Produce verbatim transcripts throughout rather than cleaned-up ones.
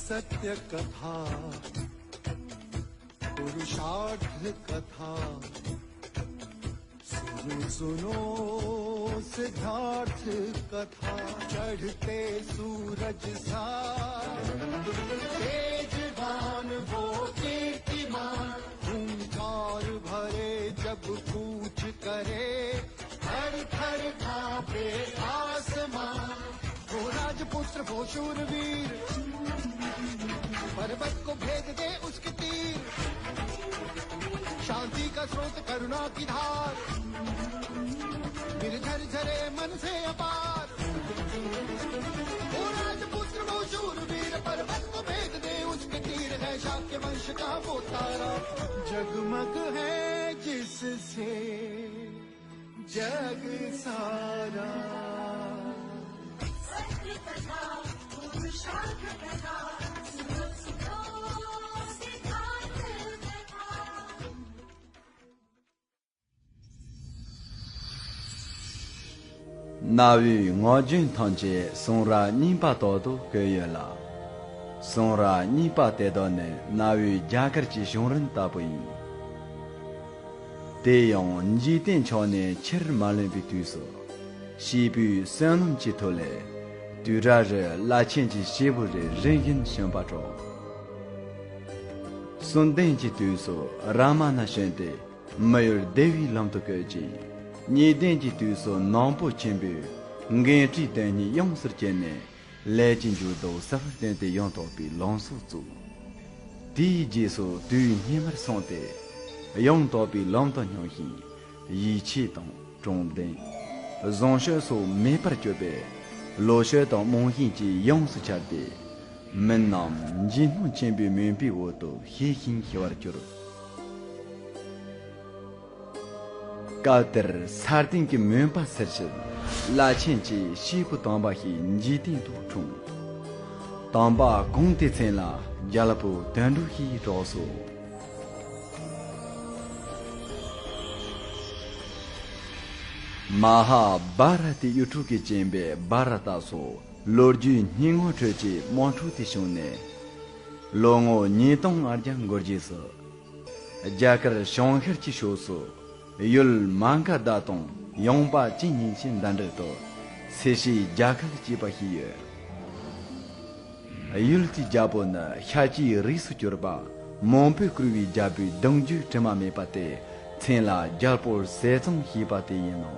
सत्य कथा, पुरुषार्थ कथा, सुनो सुनो सिद्धार्थ कथा। चढ़ते सूरज सा तेजवान वो कीर्तिमान, हूंकार भरे जब कूच करे, थर थर कांपे आसमान। वो राजपुत्र वो शूरवीर, पर्वत को भेद दे उसके तीर। शांति का स्रोत करुणा की धार, निर्झर झरे मन से अपार। वो राजपुत्र वो शूरवीर, पर्वत को भेद दे उसके तीर। है शाक्य वंश का वो तारा, जगमग है जिससे जग सारा। གནའ་བོའི་ངག་རྒྱུན་ཐམས་ཅད་ཟུང་ར་གཉིས་པ་དག་ཏུ་བཀོད་ཡོད་ལ། ཟུང་ར་གཉིས་པ་དེ་དག་ནི་གནའ་བོའི་རྒྱ་གར་གྱི་བྱུང་རིམ་ལྟ་བུ་ཡིན། དེ་ཡང་འཇིག་རྟེན་ཕྱོགས་ནས་ཕྱིར་མ་ལོན་པའི་དུས་སུ། སྐྱེས་བུའི་བསོད་ནམས་ཀྱི་མཐུ་ལས། དུས་རབས་རེར་བླ་ཆེན་གྱི་སྐྱེས་བུ་རེ་རེ་བཞིན་བྱོན་པ་སོགས། གསུམ་ལྡན་གྱི་དུས་སུ་རཱ་མ་ན་བྱོན་ཏེ། མི་ཡུལ་བདེ་བའི་ལམ་དུ་བཀོད་ཅིང་། གཉིས་ལྡན་གྱི་དུས་སུ་ནག་པོ་ཆེན་པོས་འགན་འཁྲི་དོན་གཉིས་ཡོངས་སུ་བརྩམས་ནས། ལས་ཀྱི་འགྱུར་ལྡོག་གསར་བཏོན་ཏེ་ཡང་དག་པའི་ལམ་སྲོལ་བཙུགས། དེའི་རྗེས་སུ་དུས་སྔ་མར་སོང་སྟེ། ཡང་དག་པའི་ལམ་དུ་སྙོམས་ཤིང་། ཡིད་ཆེས་དང་དྲང་བདེན། བཟང་སྤྱོད་སོགས་མེད་པར་གྱུར་པས། ལོག་སྤྱོད་དང་རྨོངས་ཞེན་གྱིས་ཡོངས་སུ་འཕྱད་དེ། མི་རྣམས་འཇིགས་སྣང་ཆེན་པོའི་མུན་པའི་འོག་ཏུ་ཤི་ཞིང་ཤི་བར་གྱུར། སྐབས་དེར་ས་སྟེང་གི་མུན་པ་སེལ་ཕྱིར་བླ་ཆེན་གྱིས་སྐྱེས་བུ་དམ་པ་ཞིག་འཇིག་རྟེན་དུ་འཁྲུངས། དམ་པ་གང་དེའི་མཚན་ལ་རྒྱལ་པོ་དོན་གྲུབ་ཞེས་གྲགས་སོ། མ་ཧཱ་བྷཱ་ར་ཏའི་གཡུལ་འཕྲུལ་གྱི་སྤྱན་པས་བྷཱ་ར་ཏ་སོགས་ལོ་རྒྱུས་སྙན་ངག་ཁྲོད་ཀྱི་དམག་འཁྲུག་དེ་བྱུང་ནས། ལོ་ངོ་ཉིས་སྟོང་ལྔ་བརྒྱ་འགོར་རྗེས་སུ། རྒྱ་གར་བྱང་ཤར་གྱི་ཕྱོགས་སུ་ཡུལ་མ་ག་དྷ་དང་ཡངས་པ་ཅི་ཉིན་གྱི་མདའ་འགྲེལ་དུ་སེར་བྱེས་རྒྱ་གར་ཅེས་པ་ཞིག་ཡོད། ཡུལ་དེའི་རྒྱལ་པོ་ནི་ཤཱཀྱའི་རིགས་སུ་གྱུར་པ་མང་པོས་བསྐོར་བའི་རྒྱལ་པོའི་གདུང་རྒྱུད་དྲི་མ་མེད་པ་སྟེ། མཚན་ལ་རྒྱལ་པོ་ཟས་གཙང་ཞེས་པ་དེ་ཡིན་ནོ།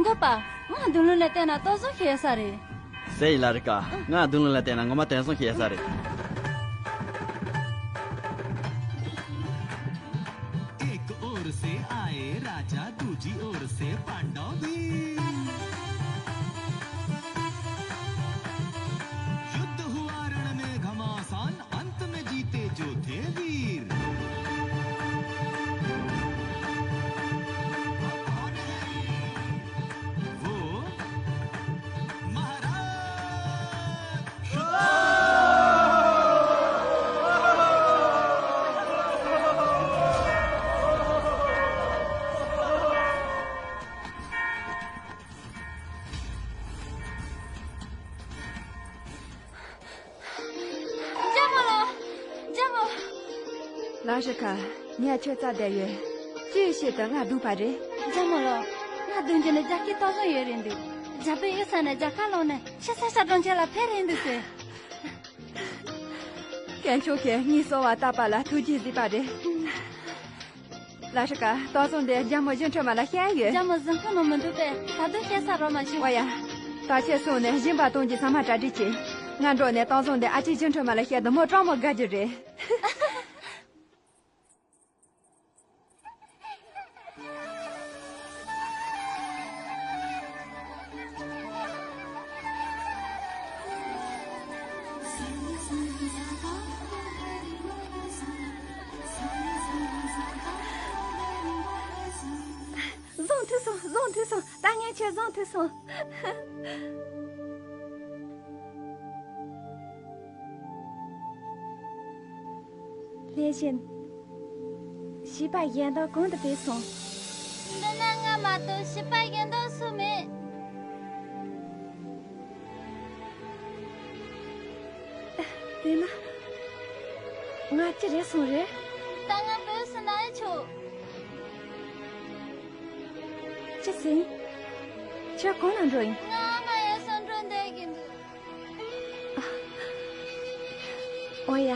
འགོ་པ། ང་མདུན་ལམ་ལ་བལྟས་ན་ལྟ་སྲུང་ཞིག་ཡོད་ས་རེད། སེ་ཡི་ལ་རི་ཀ། ང་མདུན་ལམ་ལ་བལྟས་ན་ངོ་མ་དོན་སྲུང་ཞིག་ཡོད་ས་རེད། एक ओर से आए राजा, दूजी ओर से पांडव भी। युद्ध हुआ रण में घमासान, अंत में जीते जो थे वीर। वो महाराज। རྒྱལ་མོ་ལགས། རྒྱལ་མོ། ལགས་རི་ཀ། ངས་ཁྱོད་རྩ་བསྡད་ཡོད། ཅི་ཡི་ཆེད་དུ་ང་བརྡུངས་པ་རེད། རྒྱལ་མོ་ལགས། ང་བརྡུངས་རྒྱུ་ནི་རྒྱ་སྐད་ལྟ་སྲུང་ཡོད་རེད་འདུག་རྒྱལ་པོའི་ཡུལ་ས་ནས་རྒྱལ་ཁ་བླངས་ནས་ཤི་ས་ཤ་གྲོང་ཁྱེར་ལ་ཕེབས་རེད་འདུག་ཟེར། དཀོན་མཆོག་གིས་ངའི་གསོལ་བ་བཏབ་པ་ལ་ཐུགས་རྗེས་གཟིགས་པ་རེད། ལགས་རི་ཀ། ལྟ་སྲུང་དེ་རྒྱལ་མོ་གཞུང་འཕྲུལ་མ་ལ་བཤད་ཡོད། རྒྱལ་མོ་གཟིམ་ཁང་ནང་མི་འདུག་པས། ད་དུང་བཤད་ས་རག་མ་བྱུང་། ཨོ་ཡ། ད་ཁྱེད་སོང་ནས་སྦྱིན་པ་གཏོང་རྒྱུའི་ཚང་མ་གྲ་སྒྲིག་བྱེད། ང་འགྲོ་ནས་ལྟ་སྲུང་དེ་ཨ་ཅེ་གཞུང་འཕྲུལ་མ་ལ་བཤད་དུ་མོ་སྤྲང་མོ་དགའ་རྒྱུ་རེད། བཟུང་ཐུབ་སོང་། བཟུང་ཐུབ་སོང་། ད་ངས་ཁྱོད་བཟུང་ཐུབ་སོང་། ལྷས་བྱིན། བྱིས་པ་གཞན་དག་གང་དུ་བུད་སོང་། འདི་ན་ང་མ་གཏོགས་བྱིས་པ་གཞན་དག་སུ་མེད། དེས་ན། ང་ཅི་རེད་སོང་རེད། ད་ང་བུད་སོང་ན་ཆོག་ཅི་ཟིན། ཁྱོད་གང་ལ་འགྲོ་ཡིན། ང་ཨ་མ་ཡར་སོང་འགྲོ་བསྡད་ཀྱི་འདུག་ཨོ་ཡ།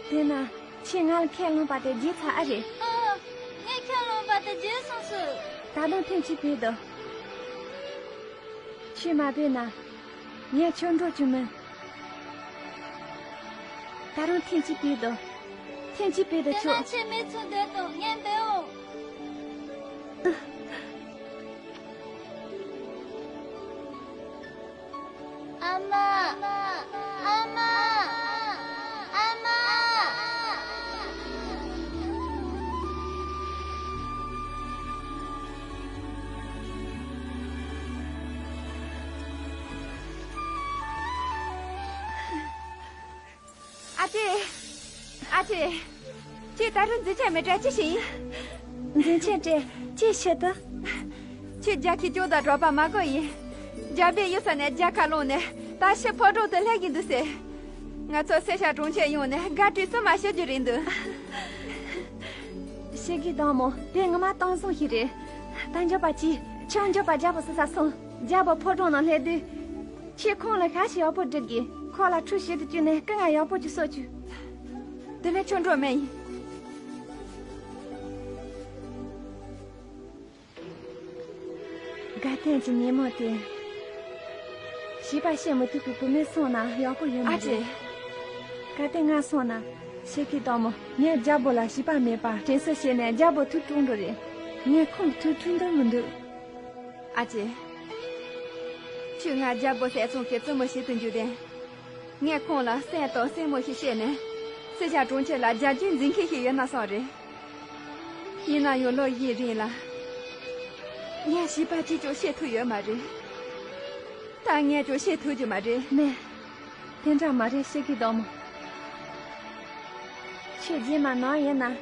དེས་ན། ཁྱེད་ང་ལ་ཁས་བླངས་པ་དེ་བརྗེད་ཚར་ཨ་རེད། ཨོ། ངས་ཁས་བླངས་པ་དེ་བརྗེད་སོང་ཟེར། ད་དུང་ཐེངས་གཅིག་བུད་དོ། ཁྱོད་མ་བུད་ན། ངས་ཁྱོད་འགྲོ་རྒྱུ་མིན། ད་རུང་ཐེངས་གཅིག་བུད་དོ། ཐེངས་གཅིག་བུད་དོ་ཁྱོད། དེ་ན་ཁྱེད་མི་ཚོ་བསྡད་དང་ངས་འབད་འོང་། ཨ་མ། ཨ་མ། ཨ་མ། ཨ་ཅེ། ཨ་ཅེ། ཁྱེད་ད་རུང་འཛིན་ཆ་མེད་དྲ་ཅི་ཞིག་ཡིན། འཛིན་ཆ་སྤྲད་ཅི་བྱེད་དུ། ཁྱེད་རྒྱལ་ཁའི་སྐྱོ་དང་གྲོད་པ་མ་གོ་ཡིན། རྒྱལ་པོའི་གཡུལ་ས་ནས་རྒྱལ་ཁ་ལོངས་ནས་ད་ཕྱི་ཕོ་བྲང་དུ་སླེབས་ཀྱི་འདུག་ཟེར། ང་ཚོ་སེ་ཤ་གྲོང་ཁྱེར་ཡོང་ནས་དགའ་སྤྲོའི་བསུ་མ་ཞུ་རྒྱུ་རེད་འདུག་ཤེས་ཀྱི་དང་མོ་དེ་ངོ་མ་གཏམ་བཟང་ཞིག་རེད། ད་མགྱོགས་པ་གྱིས་ཁྱོད་མགྱོགས་པ་རྒྱལ་པོ་སུ་ས་སོང་། རྒྱལ་པོ་ཕོ་བྲང་ནང་སླེབས་དུས། ཁྱེད་ཁོང་ལ་ཤ་ཞིག་ཡག་པོ་སྒྲིག་གི་ཁོ་ལ་ཁྲུས་བྱེད་དུ་བཅུག་ནས་སྐུ་ངལ་ཡག་པོ་ཅིག་གསོ་བཅུག་དེ་ནས་ཁྱོད་འགྲོ་མེད་ཡིན། དགའ་ལྡན་གྱི་ཉིན་མོ་དེ། བྱིས་པ་བཤད་མི་ཐུབ་པའི་བུད་མེད་སོང་ན་ཡག་པོ་ཡོད་མ་ཨ་ཅེ། རེད། གལ་ཏེ་ང་སོང་ན། ཤེས་ཀྱི་དང་མོ་ངས་རྒྱལ་པོ་ལ་བྱིས་པ་མེད་པ་དྲན་གསོ་བྱས་ནས་རྒྱལ་པོ་ཐུགས་དཀྲུགས་འགྲོ་རེད། ངས་ཁོང་ཐུགས་དཀྲུགས་འདོད་མི་འདུག་ཨ་ཅེ། ཁྱོས་ང་རྒྱལ་པོ་ཟས་གཙང་གི་བཙུན་མོ་ཞིག་ཏུ་འགྱུར་ཏེ། ངས་ཁོང་ལ་སེམས་དང་སེམས་མོ་ཞིག་བཤད་ནས། སེ་ཤ་གྲོང་ཁྱེར་ལ་རྒྱལ་རྒྱུའི་འཛིན་མཁན་ཞིག་ཡོད་ན་བསམ་རེད། ཡིན་ན་ཡང་ལོ་བཞིའི་རིང་ལ། ངས་བྱིས་པ་གཅིག་ཀྱང་བཤད་ཐུབ་ཡོད་མ་རེད། ད་ངས་ཀྱང་བཤད་ཐུབ་ཀྱི་མ་རེད། མེད། དེ་འདྲ་མ་རེད། ཤེས་ཀྱི་དང་མོ། ཁྱོད་རྗེས་མ་ནོར་ཡིན་ན།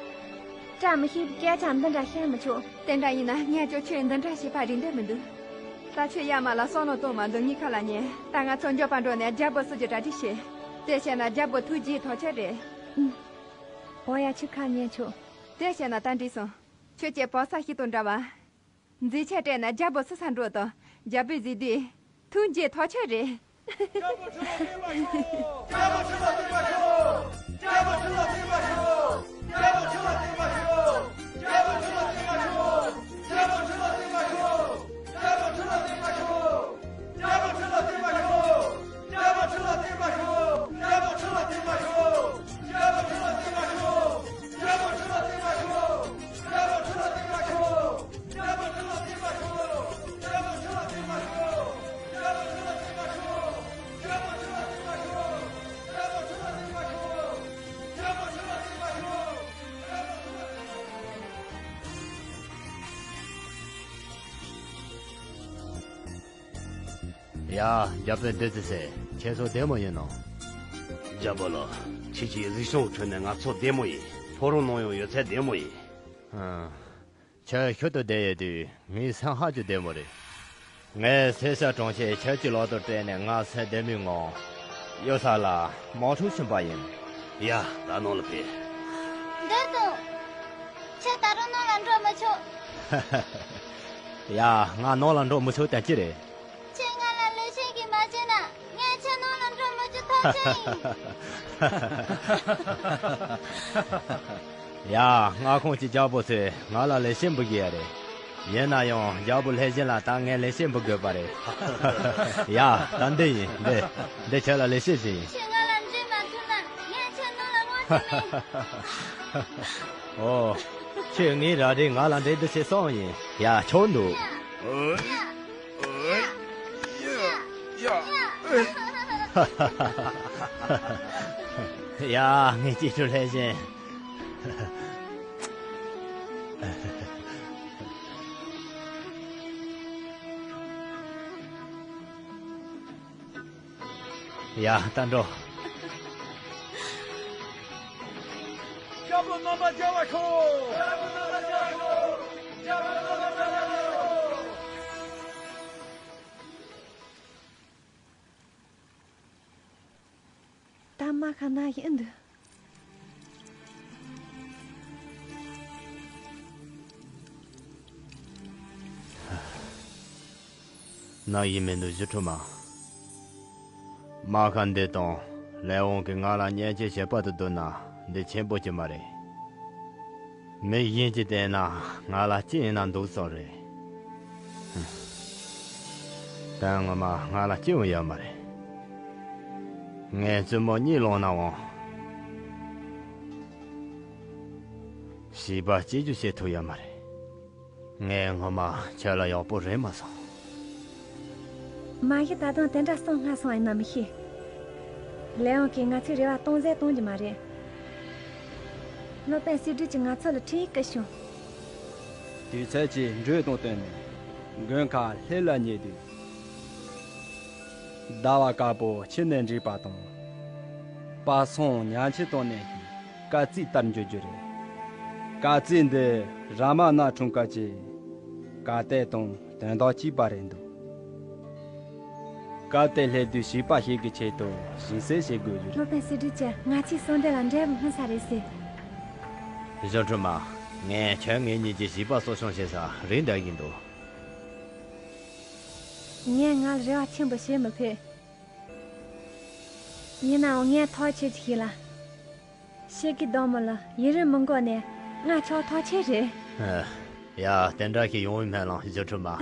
བཀྲ་མི་ཤིས་པའི་སྐད་ཆ་འདི་འདྲ་བཤད་མི་ཆོག་དེ་འདྲ་ཡིན་ན་ངས་ཀྱང་ཁྱོད་འདི་འདྲ་བྱེད་པ་རིག་འདོད་མི་འདུག་ད་ཁྱོད་ཡར་མར་ལ་བསམ་བློ་གཏོང་མ་འདུག་ངའི་ཁ་ལ་ཉན། ད་ང་ཚོ་མགྱོགས་པ་འགྲོ་ནས་རྒྱལ་པོ་བསུ་རྒྱུ་གྲ་སྒྲིག་བྱེད། དེ་བྱས་ན་རྒྱལ་པོ་ཐུགས་རྗེའི་དོགས་གཅོད་རེད། ཨུམ། འོ་ཡ། ཁྱོད་ཁ་ཉན་ཆོག་དེ་བྱས་ན་ད་འགྲིག་སོང་། ཁྱོད་ཀྱི་བག་ཚ་ཞིག་དང་འདྲ་བ། མཛེས་ཆ་སྤྲད་ན་རྒྱལ་པོ་སུ་ས་འགྲོ་དང་རྒྱལ་པོའི་གཟིགས་དུས། ཐུགས་རྗེ་ཐག་ཆོད་རེད། རྒྱལ་པོ་ཁྲི་ལ་བརྟན་པར་ཤོག་རྒྱལ་པོ་ཁྲི་ལ་བརྟན་པར་ཤོག་རྒྱལ་པོ་ཁྲི་ལ་བརྟན་པར་ཤོག་རྒྱལ་པོ་ཁྲི་ལ་བརྟན་པར་ཤོག་རྒྱལ་པོ་ཁྲི་ལ་བརྟན་པར་ཤོག་རྒྱལ་པོ་ཁྲི་ལ་བརྟན་པར་ཤོག་རྒྱལ་པོ་ཁྲི་ལ་བརྟན་པར་ཤོག་རྒྱལ་པོ་ཁྲི་ལ་བརྟན་པར་ཤོག་རྒྱལ་པོ་ཁྲི་ལ་བརྟན་པར་ཤོག་རྒྱལ་པོ་ཁྲི་ལ་བརྟན་པར་ཤོག་རྒྱལ་པོ་ཁྲི་ལ་བརྟན་པར་ཤོག་རྒྱལ་པོ་ཁྲི་ལ་བརྟན་པར་ཤོག་རྒྱལ་པོ་ཁྲི་ལ་བརྟན་པར་ཤོག་རྒྱལ་པོ་ཁྲི་ལ་བརྟན་པར་ཤོག་རྒྱལ་པོ་ཁྲི་ལ་བརྟན་པར་ཤོག་རྒྱལ་པོ་ཁྲི་ལ་བརྟན་པར་ཤོག་རྒྱལ་པོ་ཁྲི་ལ་བརྟན་པར་ཤོག་རྒྱལ་པོ་ཁྲི་ལ་བརྟན་པར་ཤོག་རྒྱལ་པོ་ཁྲི་ལ་བརྟན་པར་ཤོག་ཡ། རྒྱལ་པོས་འདི་ཙི་ཟེར། ཁྱེད་ཚོ་བདེ་མོ་ཡིན་ནོ། རྒྱལ་པོ་ལགས། ཁྱེད་ཀྱི་གཟིགས་སྐྱོང་ཁྲོད་ནས་ང་ཚོ་བདེ་མོ་ཡིན། ཕོ་བྲང་ནང་ཡང་ཡོད་ཚད་བདེ་མོ་ཡིན། ཨང་། ཁྱེད་ཤུལ་དུ་བསྡད་ཡོད་དུས་ངའི་སེམས་ཧ་ཅང་བདེ་མོ་རེད། ངས་སེ་ཤ་གྲོང་ཁྱེར་ཁྱེད་ཀྱི་ལག་ཏུ་སྤྲད་ནས་ང་སེམས་བདེ་མོའི་ངང་ཡོད་ས་ལ་མ་འཁྲུག་ཕྱིན་པ་ཡིན། ཡ། ད་ནང་ལ་ཕེབས། འདོད་དང་། ཁྱེད་ད་རུང་ནང་ལ་འགྲོ་མི་ཆོག་ཡ། ང་ནང་ལ་འགྲོ་མི་ཆོག་དེ་ཅི་རེད། ཁྱེད་ང་ལ་ལེགས་བཤད་ཀྱིས་མ་བྱས་ན་ངས་ཁྱེད་ནང་ལ་འགྲོ་མི་ཆོག་ཐག་ཆོད་ཡིན། ཡ། མངའ་ཁོངས་ཀྱི་རྒྱལ་པོ་ཚོས་ང་ལ་ལེགས་བཤད་འབུལ་གྱི་ཡོད་རེད། ཡིན་ན་ཡང་རྒྱལ་པོ་ལྷས་བྱིན་ལ་ད་ངས་ལེགས་བཤད་འབུལ་དགོས་པ་རེད། ཡ། ད་འདི་ཡིན། འདི། འདི་ཁྱོད་ལ་ལེགས་བཤད་ཞིག་ཡིན། ཁྱེད་ང་ལ་འདྲི་མ་ཐུབ་ན་ངས་ཁྱེད་ནང་ལ་དངོས་སུ་མིན། ཨོ། ཁྱོད་ངའི་རལ་གྲིས་ང་ལ་འདྲི་འདི་བྱེད་སོང་ཡིན། ཡ། ཆོག་འདུག་ཡ། ཡ། ཡ། ངའི་གཅེས་ཕྲུག་ལྷས་བྱིན། ཡ། ད་འགྲོ། ད་མ་ཁ་ན་ཡིན་འདུག་ན་ཡིན་མི་འདུག་གཞི་ཁྲོད་མ། མ་ཁ་འདི་དང་ལས་དབང་གིས་ང་ལ་བརྙས་བཅོས་བྱེད་པ་དང་བསྡུར་ན་འདི་ཆེན་པོ་ཅིག་མ་རེད། མི་གཞན་གྱིས་བལྟས་ན་ང་ལ་ཅི་ཡིན་ན་འདུག་བསམ་རེད། ད་ངོ་མ་ང་ལ་སྐྱིད་པོ་ཡོད་མ་རེད། ངས་བཙུན་མོ་གཉིད་ལོག་ནའང་བྱིས་པ་སྐྱེ་རྒྱུ་བྱེད་ཐུབ་ཡོད་མ་རེད། ངས་ངོ་མ་ཁྱོད་ལ་ཡག་པོ་རེད་མ་སོང་། མ་གཞི་ད་དུང་དེ་འདྲ་གསང་སྔ་སོང་ཡིན་ན་མི་ཤེས། ལས་དབང་གིས་ང་ཚོའི་རེ་བ་སྟོང་ཟད་གཏོང་རྒྱུ་མ་རེད། སློབ་དཔོན་སྲིད་སྒྲུབ་ཀྱིས་ང་ཚོ་ལ་འཕྲིན་ཡིག་བསྐུར་བྱུང་། དུས་ཚོད་ཀྱི་འགྲོས་དང་བསྟུན་ནས་མགོན་ཁང་ལྷས་ལ་ཉེ་དུས། ཟླ་བ་དཀར་པོ་ཕྱི་ནས་འགྲིག་པ་དང་། པ་སངས་ཉམས་ཆག་བཏང་ནས་ཤིང་སྐར་རྩིས་ལྟར་འགྱུར་རྒྱུ་རེད། སྐར་རྩིས་འདི་རཱ་མ་ན་འཁྲུངས་སྐར་གྱི་སྐར་ཐིག་དང་དོན་དག་གཅིག་པ་རེད་འདུག་སྐབས་དེར་སླེབས་དུས་བྱིས་པ་ཞིག་གི་ཆེད་དུ་ཞིང་གསོ་བྱེད་དགོས་རྒྱུ་རེད། སློབ་དཔོན་སྲིད་སྒྲུབ་ཀྱིས་ང་ཚོའི་གསོལ་འདེབས་ལ་འབྲས་བུ་སྨིན་ས་རེད་ཟེར། གཞུང་སྒྲུབ་མ། ངས་ཁྱོད་ངེད་གཉིས་ཀྱིས་བྱིས་པ་གསོ་སྐྱོང་བྱེད་ས་རེད་འདོད་ཀྱི་འདུག་ངས་ང་ལ་རེ་བ་ཆེན་པོ་བྱེད་མི་ཕོད། ཡིན་ནའང་ངས་ཐག་ཆོད་ཅིག་བྱས་ལ། ཤེལ་གྱི་བདག་མོ་ལ་ཡུན་རིང་མི་འགོར་ནས་ང་ཆགས་ཐག་ཆོད་རེད། ཨ། ཡ། དེ་འདྲ་ཞིག་ཡོང་བའི་སྨོན་ལམ་གཞུང་སྒྲུབ་མ།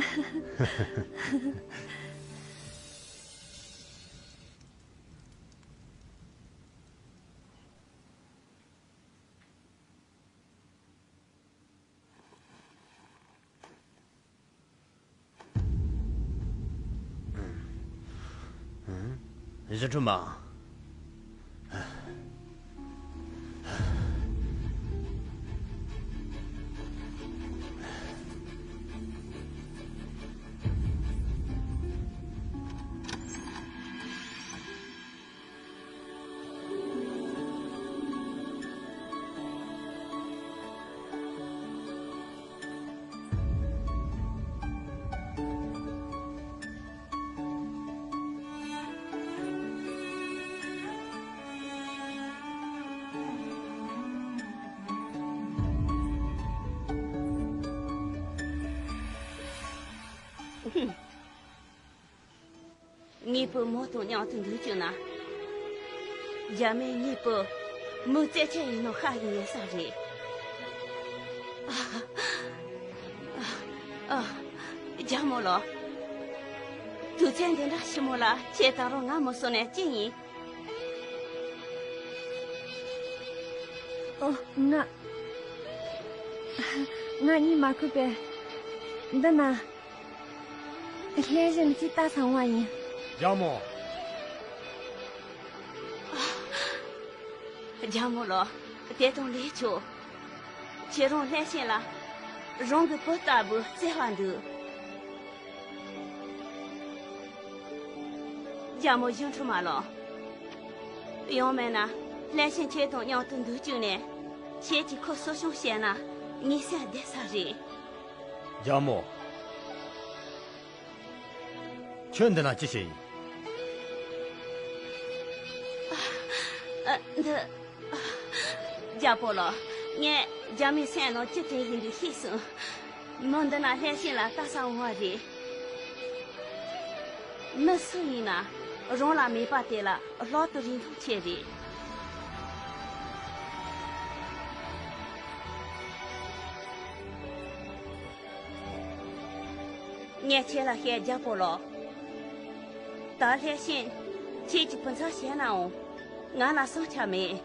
གཞུང་སྒྲུབ་མ། ངའི་བུ་མོ་དང་མཉམ་དུ་འདུག་བཅུག་ན། རྒྱ་མོས་ངའི་བུ་མི་རྩེད་ཆས་ཡིན་ནོ་ཤ་ཡིན་ཡིན་ས་རེད། ཨ། ཨ། ཨ། རྒྱ་མོ་ལགས། དུས་ཚོད་འདི་འདྲ་ཞིག་མོ་ལ་ཁྱེད་ད་རུང་ང་མི་གསོ་ནས་ཅི་ཡིན། ཨོ། ང་། ང་གཉིད་མ་ཁུག་པས། འདི་ན། ལྷས་བྱིན་གྱིས་ལྟ་ས་འོང་བ་ཡིན། རྒྱལ་མོ། རྒྱལ་མོ་ལགས། དེ་དང་ལེགས་ཆོག་ཁྱེད་རང་ལྷས་བྱིན་ལ་རང་གི་བུ་ལྟ་བུ་བརྩེ་བ་འདུག་རྒྱལ་མོ་གཞུང་ཁྲོད་མ་ལགས། ཡང་མིན་ན་ལྷས་བྱིན་ཁྱེད་དང་མཉམ་དུ་འདུག་བཅུག་ནས་ཁྱེད་ཀྱིས་ཁོ་གསོ་སྐྱོང་བྱས་ན་ངའི་སེམས་བདེ་ས་རེད། རྒྱལ་མོ། ཁྱོད་འདི་ན་ཅི་བྱེད་ཡིན། ཨ། འདི། རྒྱལ་པོ་ལགས། ངས་རྒྱ་མོའི་སེམས་ནང་ཅི་དྲན་བཞིན་འདུག་ཤེས་སོང་། མི་འདི་ན་ལྷས་བྱིན་ལ་ལྟ་ས་འོང་བ་རེད། མི་སུ་ཡིན་ན་རང་ལ་མེད་པ་དེ་ལ་ལྷག་ཏུ་རིན་ཐང་ཆེ་རེད། ངས་ཁྱེད་ལ་བཤད། རྒྱལ་པོ་ལགས། ད་ལྷས་བྱིན་ཁྱེད་ཀྱི་བུ་ཚ་བྱས་ནའང་ང་ལ་བསམ་འཆར་མེད།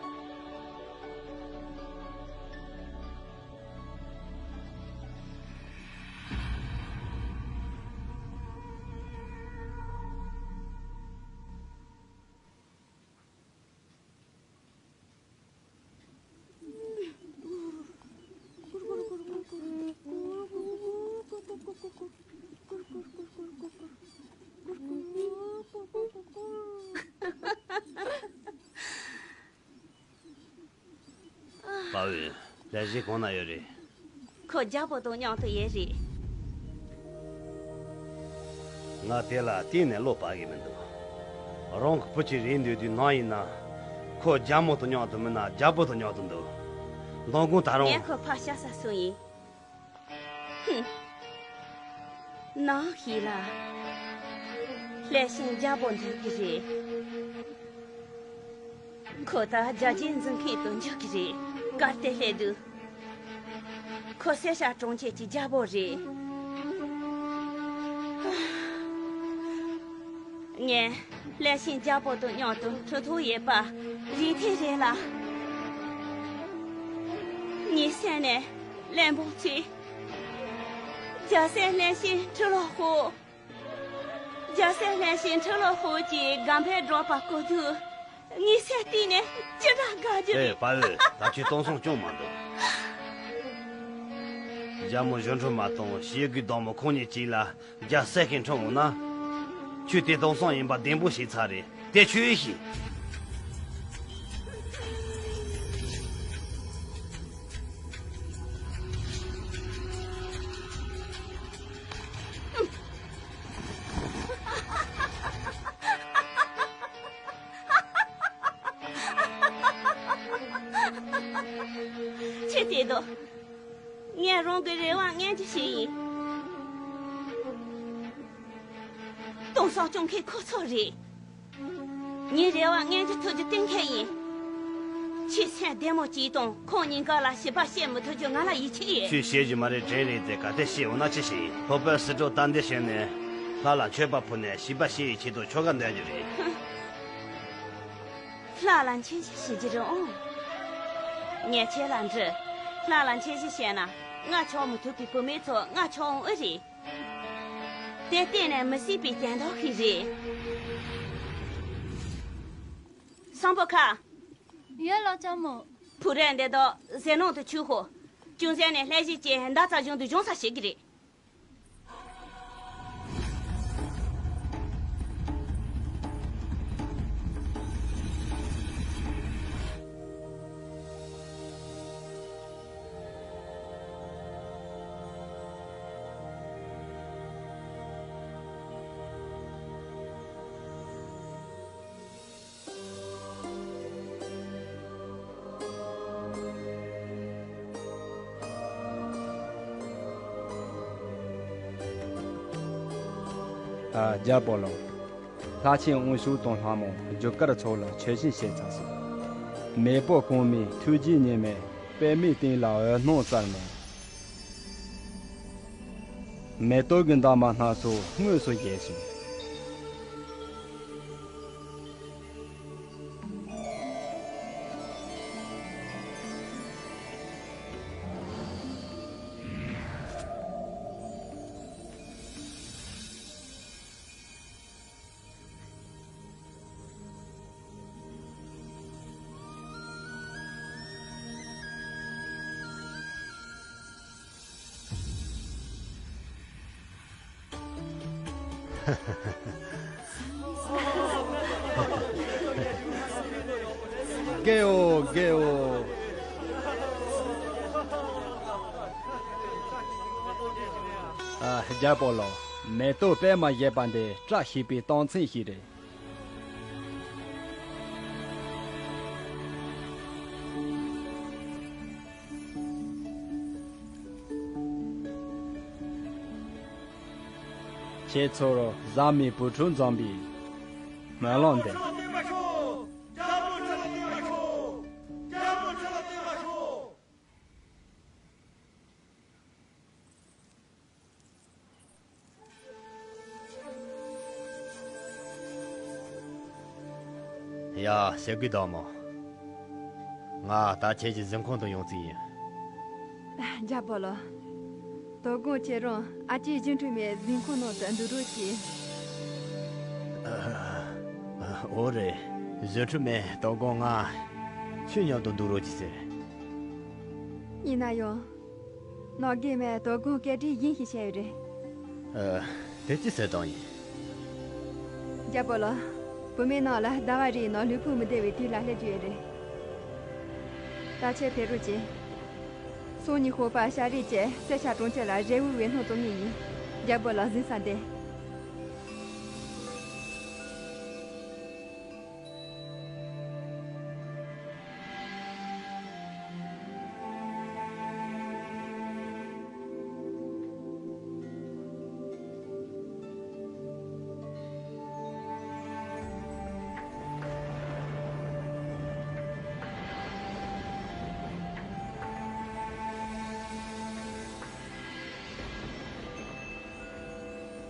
ཨ་འོས། ལས་གཞི་གང་ན་ཡོད་རེད། ཁོ་རྒྱལ་པོ་དང་མཉམ་དུ་ཡོད་རེད། ང་དེ་ལ་གཏན་ནས་བློ་བབ་ཀྱི་མི་འདུག་རང་གི་བུ་ཅིག་རེད་འདོད་དུས་ནམ་ཡིན་ན། ཁོ་རྒྱལ་མོ་དང་མཉམ་དུ་མིན་ན་རྒྱལ་པོ་དང་མཉམ་དུ་འདུག་མདང་དགོང་ད་རུང་། ངས་ཁོ་ཕར་བཞག་ས་སོང་ཡིན། ཧུམ། ནམ་ཞིག་ལ་ལྷས་བྱིན་རྒྱལ་པོ་འདོད་ཀྱི་རེད། ཁོ་ད་རྒྱལ་རྒྱུད་འཛིན་མཁན་དུ་འཇུག་གི་རེད། གལ་ཏེ་སླེབས་དུས། ཁོ་སེར་སྐྱ་གྲོང་ཁྱེར་གྱི་རྒྱལ་པོ་རེད། ངས་ལྷས་བྱིན་རྒྱལ་པོ་དང་མཉམ་དུ་ཁྲི་ཐོག་ཡོད་པ་རེད་དེ་རེད་ལ། ངའི་སེམས་ནས་གླེན་པོ་ཆེ། རྒྱལ་སྲས་ལྷས་བྱིན་ཁྲི་ལོ་ཧོ། རྒྱལ་སྲས་ལྷས་བྱིན་ཁྲི་ལོ་ཧོ་གྱིས་དགའ་འཕེལ་སྒྲོག་པ་གོ་དུས། ངའི་སེམས་གཏིང་ནས་ཅི་འདྲ་དགའ་རྒྱུ་ཨེ། རེད། དཔའ་བོས་ད་ཁྱོད་སྟོང་སང་སྐྱོན་མ་འདུག་རྒྱལ་མོ་གཞོན་ནུ་མ་དང་ཞེ་གི་བདག་མོ་ཁོང་གཉིས་གཅིག་ལ་རྒྱལ་སྲས་ཀྱི་འཁྲུངས་འོང་ན། ཁྱོད་དེ་སྟོང་སང་ཡིན་པ་བདེན་པོ་ཞིག་ཚར་རེད། དེ་ཁྱོད་ཤེས། ཁྱོད་དེ་དོ། ངས་རང་གི་རེ་བ་ངན་གྱི་བྱས་ཡིན། སྟོང་སང་སྐྱོན་མཁན་ཁོ་ཚོ་རེད། ངའི་རེ་བ་ངན་གྱི་ཐུག་རྒྱུ་གཏན་འཁེལ་ཡིན། ཁྱོད་སེམས་བདེ་མོ་གཅིག་དང་ཁོང་གཉིས་ཀ་ལ་ཞིབ་པ་བཤད་མི་ཐུབ་རྒྱུ་ང་ལ་ཡིད་ཆེས་ཡོད། ཁྱོད་བཤད་རྒྱུ་མ་རེད་དྲན་རེད་དེ། གལ་ཏེ་བཤད་འོང་ན་ཅི་ཞིག་ཡིན། ལྷོ་པའི་སྲིད་གྲོགས་རྟ་མདའ་ཞོན་ནས་ལྷ་ལ་མཆོད་པ་ཕུལ་ནས་ཞིབ་པ་བཤད་ཡའི་ཆེད་དུ་ཁྱོ་ག་འདོན་རྒྱུ་རེད། ལྷ་ལ་མཆོད་མཇལ་ཞུ་རྒྱུ་རེད་ཨང་། ངས་ཁྱེད་ལ་འདྲི། ལྷ་ལ་མཆོད་མཇལ་བྱས་ན་ང་ཆགས་མི་ཐུབ་པའི་བུད་མེད་ཚོ་ང་ཆགས་འོང་ཨེ་རེད། དེ་གཏན་ནས་མི་སྲིད་པའི་གྱེན་ལྡོག་ཞིག་རེད། སམ་བྷོ་ཁ། ཡོད་ལགས་ལྕམ་མོ། བུ་རས་འདི་དག་ཟས་ནང་དུ་ཆུག་ཤོག་ཅུང་ཟད་ནས་ལྷས་བྱིན་གྱིས་མདའ་རྩ་གཞུང་དུ་སྦྱོང་ས་བྱེད་ཀྱི་རེད། ཨ། རྒྱལ་པོ་ལགས། ལྷ་ཆེན་དབང་ཕྱུག་དང་ལྷ་མོ་རྒྱུ་སྐར་མཚོ་ལ་མཆོད་སྦྱིན་བྱས་ཚར་སོང་། མེས་པོ་གོང་མའི་ཐུགས་རྗེའི་ཉི་མས་པདྨའི་སྟེང་ལ་འོད་སྣང་བསྩལ་ནས། མེ་ཏོག་གི་འདབ་མ་སྣ་ཚོགས་དངོས་སུ་བཞད་སོང་། དགེའོ། དགེའོ། ཨ། རྒྱལ་པོ་ལགས། མེ་ཏོག་པད་མ་བཞད་པ་འདི་བཀྲ་ཤིས་པའི་རྟགས་མཚན་ཞིག་རེད། ཁྱེད་ཚོར་བཟའ་མའི་བུ་ཕྲུག་འཛོམས་པའི་སྨོན་ལམ་འདེབས། ཡ། ཞེ་གི་བདག་མོ། ང་ད་ཁྱེད་ཀྱི་གཟིམ་ཁང་དུ་ཡོང་རྩིས་ཡིན། རྒྱལ་པོ་ལགས། དོ་དགོང་ཁྱེད་རང་ཨ་ཅེ་གཞོན་ནུ་མའི་གཟིམ་ཁང་ནང་དུ་འདུག་རོགས་གྱིས། ཨ། འོ་རེད། གཞོན་ནུ་མས་དོ་དགོང་ང་ཁྱོད་མཉམ་དུ་འདུག་རོགས་གྱིས་ཟེར། ཡིན་ན་ཡང་། ནོར་རྒྱས་མས་དོ་དགོང་སྐད་འཕྲིན་གཞན་ཞིག་བཤད་ཡོད་རེད། ཨ། དེ་ཅི་ཟེར་དང་ཡིན། རྒྱལ་པོ་ལགས། བུད་མེད་རྣམས་ལ་ཟླ་བ་རེའི་ནང་ལུས་ཕུང་མི་བདེ་བའི་དུས་ལ་སླེབས་རྒྱུ་ཡོད་རེད། ད་ཆེ་ཕེ་རུ་ཅེ། སོང་ཉི་ཧོ་པ་ཤ་རེ་ཅེ་སེ་ཆ་གྲོང་ཁྱེར་ལ་རེ་བུ་བའི་སྣོ་བཙོང་ངེས་ཡིན། རྒྱལ་པོ་ལག་ཟིན་ས་འདེ།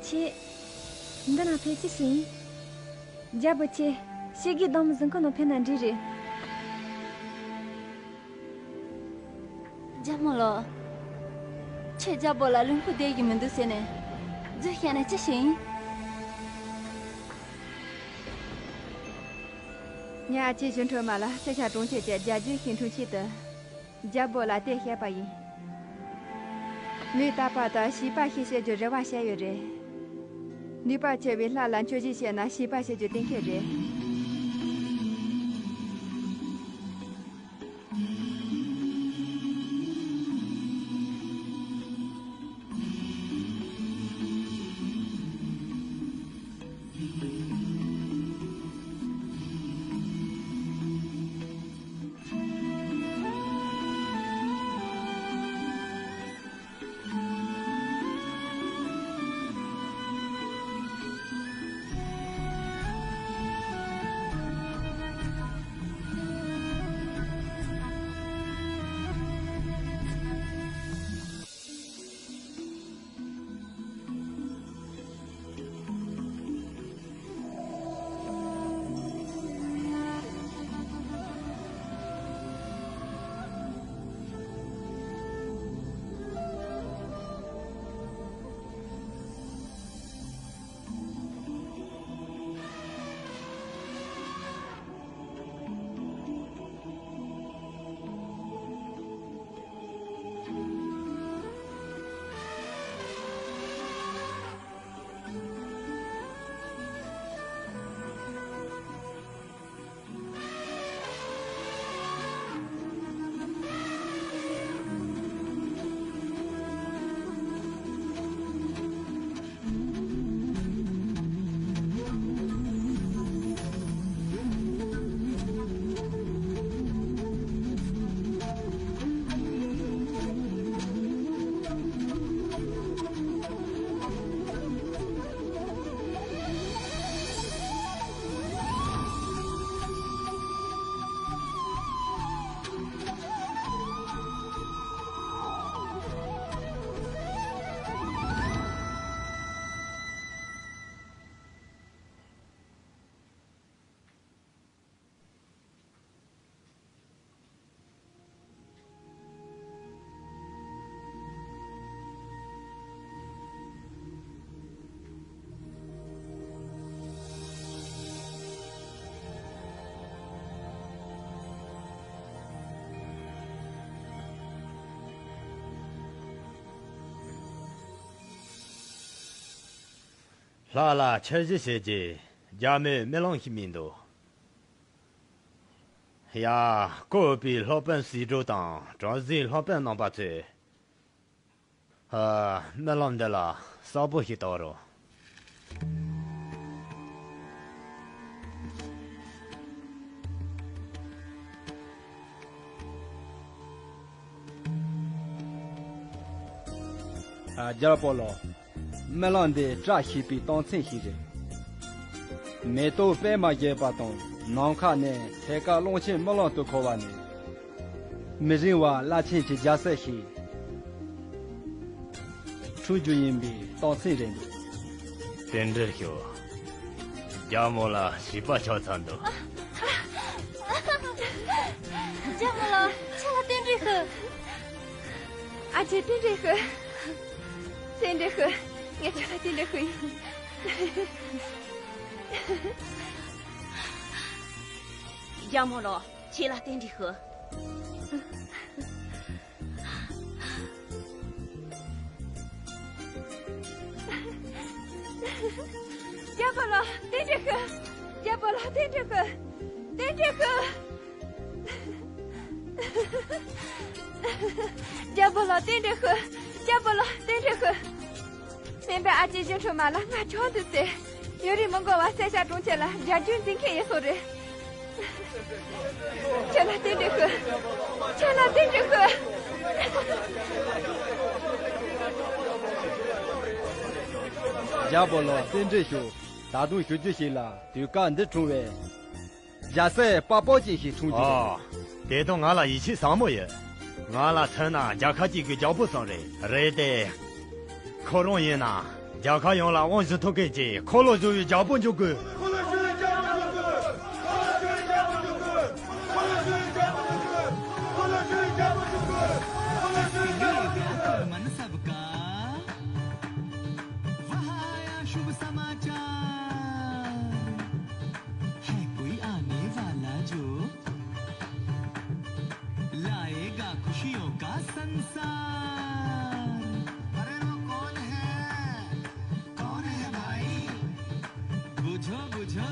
ཁྱེད། འདི་ན་ཕེབས་ཅི་ཞིག་ཡིན། རྒྱལ་པོ་ཁྱེད། ཤེས་གི་དམ་འཛིན་ཁོ་ནོ་ཕེབས་ན་འགྲིག་རེད། རྒྱལ་མོ་ལོ། ཁྱེད་རྒྱལ་པོ་ལ་ལུང་ཁུག་བསྡད་ཀྱི་མི་འདུག་ཟེར་ནས། རྫུན་བཤད་ན་ཅི་ཞིག་ཡིན། ཉ་ཨ་ཅེ་གཞོན་ཁྲོད་མ་ལ་སེ་ཆ་གྲོང་ཁྱེར་གྱི་རྒྱལ་རྒྱུད་ཤིང་དྲུང་ཆེད་དུ། རྒྱལ་པོ་ལ་དེ་བཤད་པ་ཡིན། མོས་རྟག་པར་དུ་བྱིས་པ་ཞིག་བྱེད་རྒྱུ་རེ་བ་བྱས་ཡོད་རེད། ནུས་པ་ཆེ་བའི་ལྷ་ལ་མཆོད་བརྗོད་བྱས་ན་བྱིས་པ་བྱེད་རྒྱུ་གཏན་འཁེལ་རེད། ལྷ་ལ་ཆོས་བཞིན་བྱེད་ཀྱི་རྒྱ་མོའི་རྨི་ལམ་ཞིག་རྨིས་འདུག། ཡ། བཀུར་འོས་པའི་སློབ་དཔོན་སྲིད་སྒྲུབ་དང་གྲུ་གཟིངས་སློབ་དཔོན་རྣམ་པ་ཚོས། ཨ། རྨི་ལམ་འདི་ལ་གསལ་པོ་ཞིག་བལྟ་རོགས། ཨ། རྒྱལ་པོ་ལགས། རྨི་ལམ་འདི་བཀྲ་ཤིས་པའི་རྟགས་མཚན་ཞིག་རེད། མེ་ཏོག་པད་མ་བཞད་པ་དང་ནམ་མཁའ་ནས་ཐད་ཀར་གླང་ཆེན་རྨི་ལམ་དུ་འཁོར་བ་ནི། མི་རིང་བར་བླ་ཆེན་གྱི་རྒྱལ་སྲིད་ཞིག་འཁྲུངས་རྒྱུ་ཡིན་པའི་རྟགས་མཚན་རེད་འདུག། རྟེན་འབྲེལ་ཞུ། རྒྱལ་མོ་ལ་བྱིས་པ་ཆགས་ཚར་འདུག། རྒྱལ་མོ་ལགས། ཁྱེད་ལ་རྟེན་འབྲེལ་ཞུ། ཨ་ཅེ་རྟེན་འབྲེལ་ཞུ། རྟེན་འབྲེལ་ཞུ། ངས་ཁྱེད་ལ་རྟེན་འབྲེལ་ཞུ་ཡིན། རྒྱལ་མོ་ལགས། ཁྱེད་ལ་རྟེན་འབྲེལ་ཞུ། རྒྱལ་པོ་ལགས། རྟེན་འབྲེལ་ཞུ། རྒྱལ་པོ་ལགས། རྟེན་འབྲེལ་ཞུ། རྟེན་འབྲེལ་ཞུ། རྒྱལ་པོ་ལགས་རྟེན་འབྲེལ་ཞུ། རྒྱལ་པོ་ལགས་རྟེན་འབྲེལ་ཞུ། སྨན་པ་ཨ་ཅེ་གཞོན་ནུ་མ་ལ་ང་ཆུང་དུས་ཚེ། ཡུན་རིང་མི་འགོར་བར་སེར་སྐྱ་གྲོང་ཁྱེར་ལ་རྒྱལ་རྒྱུད་འཛིན་མཁན་ཡིན་སོང་རེད། ཁྱོད་ལ་རྟེན་འབྲེལ་ཞུ། ཁྱོད་ལ་རྟེན་འབྲེལ་ཞུ། རྒྱལ་པོ་ལགས་རྟེན་འབྲེལ་ཞུ། ད་དུང་ཞུ་རྒྱུ་ཞིག་ལ་དུས་སྐབས་འདི་བྱུང་བས། རྒྱལ་སྲས་དཔའ་བོ་ཅན་ཞིག་འཁྲུངས་རྒྱུ་རེད། ཨ། དེ་དང་ང་ལ་ཡིད་ཆེས་ཟབ་མོ་ཡོད། ང་ལ་མཚོན་ན་རྒྱལ་ཁབ་ཅིག་གི་རྒྱལ་པོ་ཙམ་རེད། རེད་དེ། ཁོ་རང་ཡིན་ན། རྒྱལ་ཁབ་ཡོངས་ལ་དབང་བཟུང་ཐུབ་མཁན་གྱི་འཁོར་ལོ་བཟུང་བའི་རྒྱལ་པོ་འཇོག་དགོས། वहाँ आया शुभ समाचार, है कोई आने वाला जो लाएगा खुशियों का संसार। अरे वो कौन है, कौन है भाई? बुझो बुझो।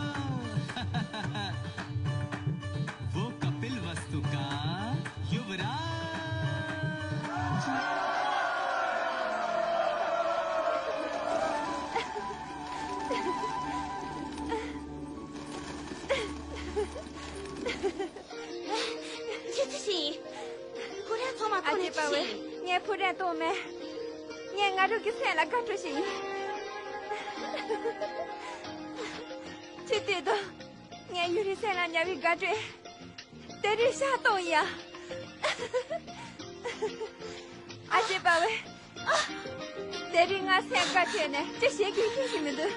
वो कपिल वस्तु का युवराज। ཁྱེད་ཅི་ཞིག་ཡིན། ཕོ་བྲང་ཚང་མ་ཨ་ཐོག་ནས་ཅེ་ཅི་པ་ཞིག་ཝེ། ཡིན། ངས་ཕོ་བྲང་གཏོང་མེད། ངས་ང་རང་གི་སེམས་ལ་དགའ་སྤྲོ་ཞིག་ཡིན། ཁྱེད་ལྟོས་དང་། ངས་ཡུན་རིང་སེམས་ལ་ཉར་བའི་དགའ་སྤྲོས། དེ་རིང་ཤར་གཏོང་ཡ། ཨ་ཅེ་པ་ཝེ། དེ་རིང་ང་སེམས་དགའ་ཆེ་ནས་ཅི་བྱེད་དགོས་ཤེས་ཀྱི་མི་འདུག་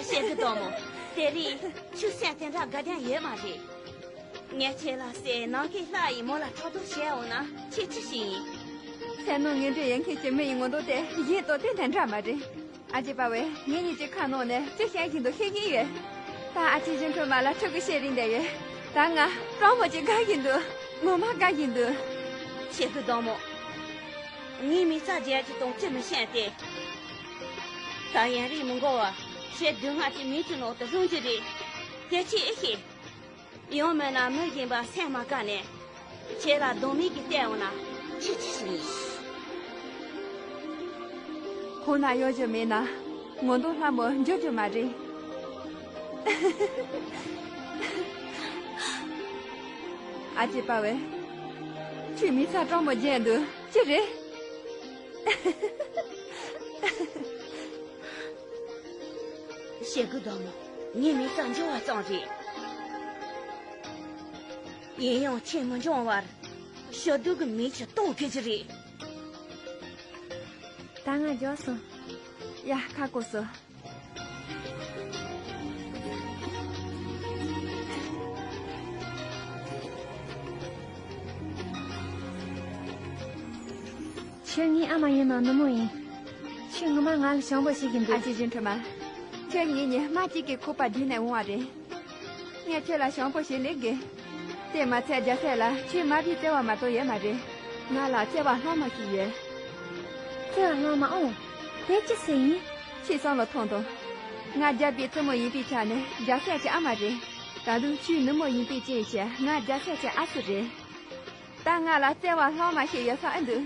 ཞེ་གི་དོ་མོ། དེ་རིང་ཁྱོད་སེམས་དེ་འདྲ་དགའ་ལྡན་ཡོད་མ་རེད། ངས་ཁྱེད་ལ་ཟེར་ནམ་མཁའི་ལྷ་ཡིས་མོ་ལ་ཕྲག་དོག་བྱས་འོང་ན་ཁྱེད་ཅི་ཞིག་ཡིན། སེམས་ནང་ངན་འདྲེ་ཡོད་མཁན་གྱི་མི་ཡི་ངོ་མདོག་དེ་གཞན་དང་གཏན་ནས་འདྲ་མ་རེད། ཨ་ཅེ་པ་ཝེ། ངེད་གཉིས་ཀྱི་ཁ་ནང་ནས་ཅི་བཤད་བཞིན་འདུག་ཤེས་ཀྱི་ཡོད། ད་ཨ་ཅེ་གཞོན་ནུ་མ་ལ་ཕྲུ་གུ་བྱེད་རན་བསྡད་ཡོད། ད་ང་སྤྲང་མོ་ཅིག་དགའ་བཞིན་འདུག་ངོ་མ་དགའ་བཞིན་འདུག་ཞེ་གི་དོ་མོ། ངའི་མི་ཚེ་རྒྱལ་གྱི་དོན་ཅི་མི་ཤེས་ཏེ། ད་ཡུན་རིང་མི་འགོར་བར་ཁྱེད་སྡུག་བསྔལ་གྱི་མིག་གི་ནང་དུ་ལྷུང་རྒྱུ་རེད། དེ་ཅི་ཨེ་ཤེས། ཡང་མིན་ན་མི་གཞན་པ་སེམས་མ་དགའ་ནས་ཁྱེད་ལ་སྡང་མིག་གིས་བལྟས་འོང་ན་ཁྱེད་ཅི་ཞིག་ཡིན། ཁོང་ན་གཡོ་སྒྱུ་མེད་ན་ངོ་མདོག་ལྷ་མོ་འགྱུར་རྒྱུ་མ་རེད། ཨ་ཅེ་པ་ཝེ། ཁྱོད་མི་ཚེ་སྤྲང་མོ་བརྗེད་འདུག་ཅི་རེད། ཞེ་གི་དོ་མོ། ངའི་མི་ཚེ་འགྱུར་བ་ཙམ་རེད། ཡིན་ཡང་ཁྱེད་མི་འགྱུར་བར་ཞི་བདེ་གི་མིག་ཅིག་གཏོང་དགོས་ཀྱི་རེད། ད་ང་འགྱོ་སོང་། ཡ། ཁ་སྐོམ་སོང་། ཁྱོད་ངའི་ཨ་མ་ཡིན་ནོ་ནུ་མོ་ཡིན། ཁྱོད་ངོ་མ་ང་ལ་བྱམས་པོ་བྱེད་ཀྱི་འདུག་ཨ་ཅེ་གཞོན་ནུ་མ། ཁྱོད་ངེད་གཉིས་རྨ་གཅིག་གི་ཁུག་པ་བརྒྱུད་ནས་འོང་བ་རེད། ངས་ཁྱོད་ལ་བྱམས་པོ་ཞིག་ལས་དགོས། དེ་མ་ཚད་རྒྱལ་སྲས་ལ་ཁྱོད་མ་བུའི་བརྩེ་བ་མ་གཏོགས་ཡོད་མ་རེད། ང་ལ་བརྩེ་བ་སློབ་མ་ཞིག་ཡོད། བརྩེ་བ་སློབ་མ་ཨོ། དེ་ཅི་ཟེར་ཡིན། ཁྱེད་བསམ་བློ་ཐོངས་དང་། ང་རྒྱལ་པོའི་བཙུན་མོ་ཡིན་པའི་ཆ་ནས་རྒྱལ་སྲས་ཀྱི་ཨ་མ་རེད། ད་དུང་ཁྱོད་ནུ་མོ་ཡིན་པའི་རྐྱེན་གྱིས་ང་རྒྱལ་སྲས་ཀྱི་ཨ་སྲུ་རེད། ད་ང་ལ་བརྩེ་བ་སློབ་མ་ཞིག་ཡོད་ས་ཨེ་འདུག་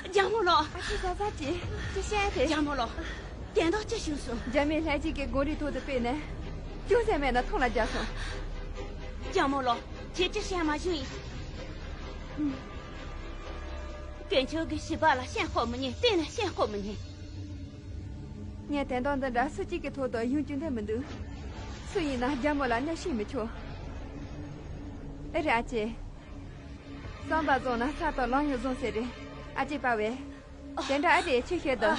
རྒྱལ་མོ་ལགས། ཨ་ཅེ་ཟ་ཟ་ཅི། ཅི་བཤད་དེ། རྒྱལ་མོ་ལགས། དོན་དག་ཅི་བྱུང་སོང་། རྒྱ་མི་ལྷན་རྒྱས་ཀྱིས་གངས་རིའི་ཐོག་ཏུ་སྤོས་ནས། ཅུང་ཟད་མེད་ན་འཐུང་ལ་བརྒྱབ་སོང་། རྒྱལ་མོ་ལགས། ཁྱེད་ཅི་བཤད་མ་བྱུང་ཡིན། དཀོན་མཆོག་གི་བྱིས་པ་ལ་ཤན་ཤོར་མི་ཉན། གཏན་ནས་ཤན་ཤོར་མི་ཉན། ངས་དོན་དག་འདི་འདྲ་སུ་གཅིག་གི་ཐོག་ཏུ་ཡོང་རྒྱུ་འདོད་མི་འདུག་སུ་ཡིན་ན་རྒྱལ་མོ་ལ་གནོད་བྱེད་མི་ཆོག་ཨེ་རེད་ཨ་ཅེ། བསམ་པ་བཟང་ན་ས་དང་ལམ་ཡང་བཟང་ཟེར་རེད། ཨ་ཅེ་པ་བས། དེ་འདྲ་ཨེ་རེད་ཆི་ཤེས་དོ།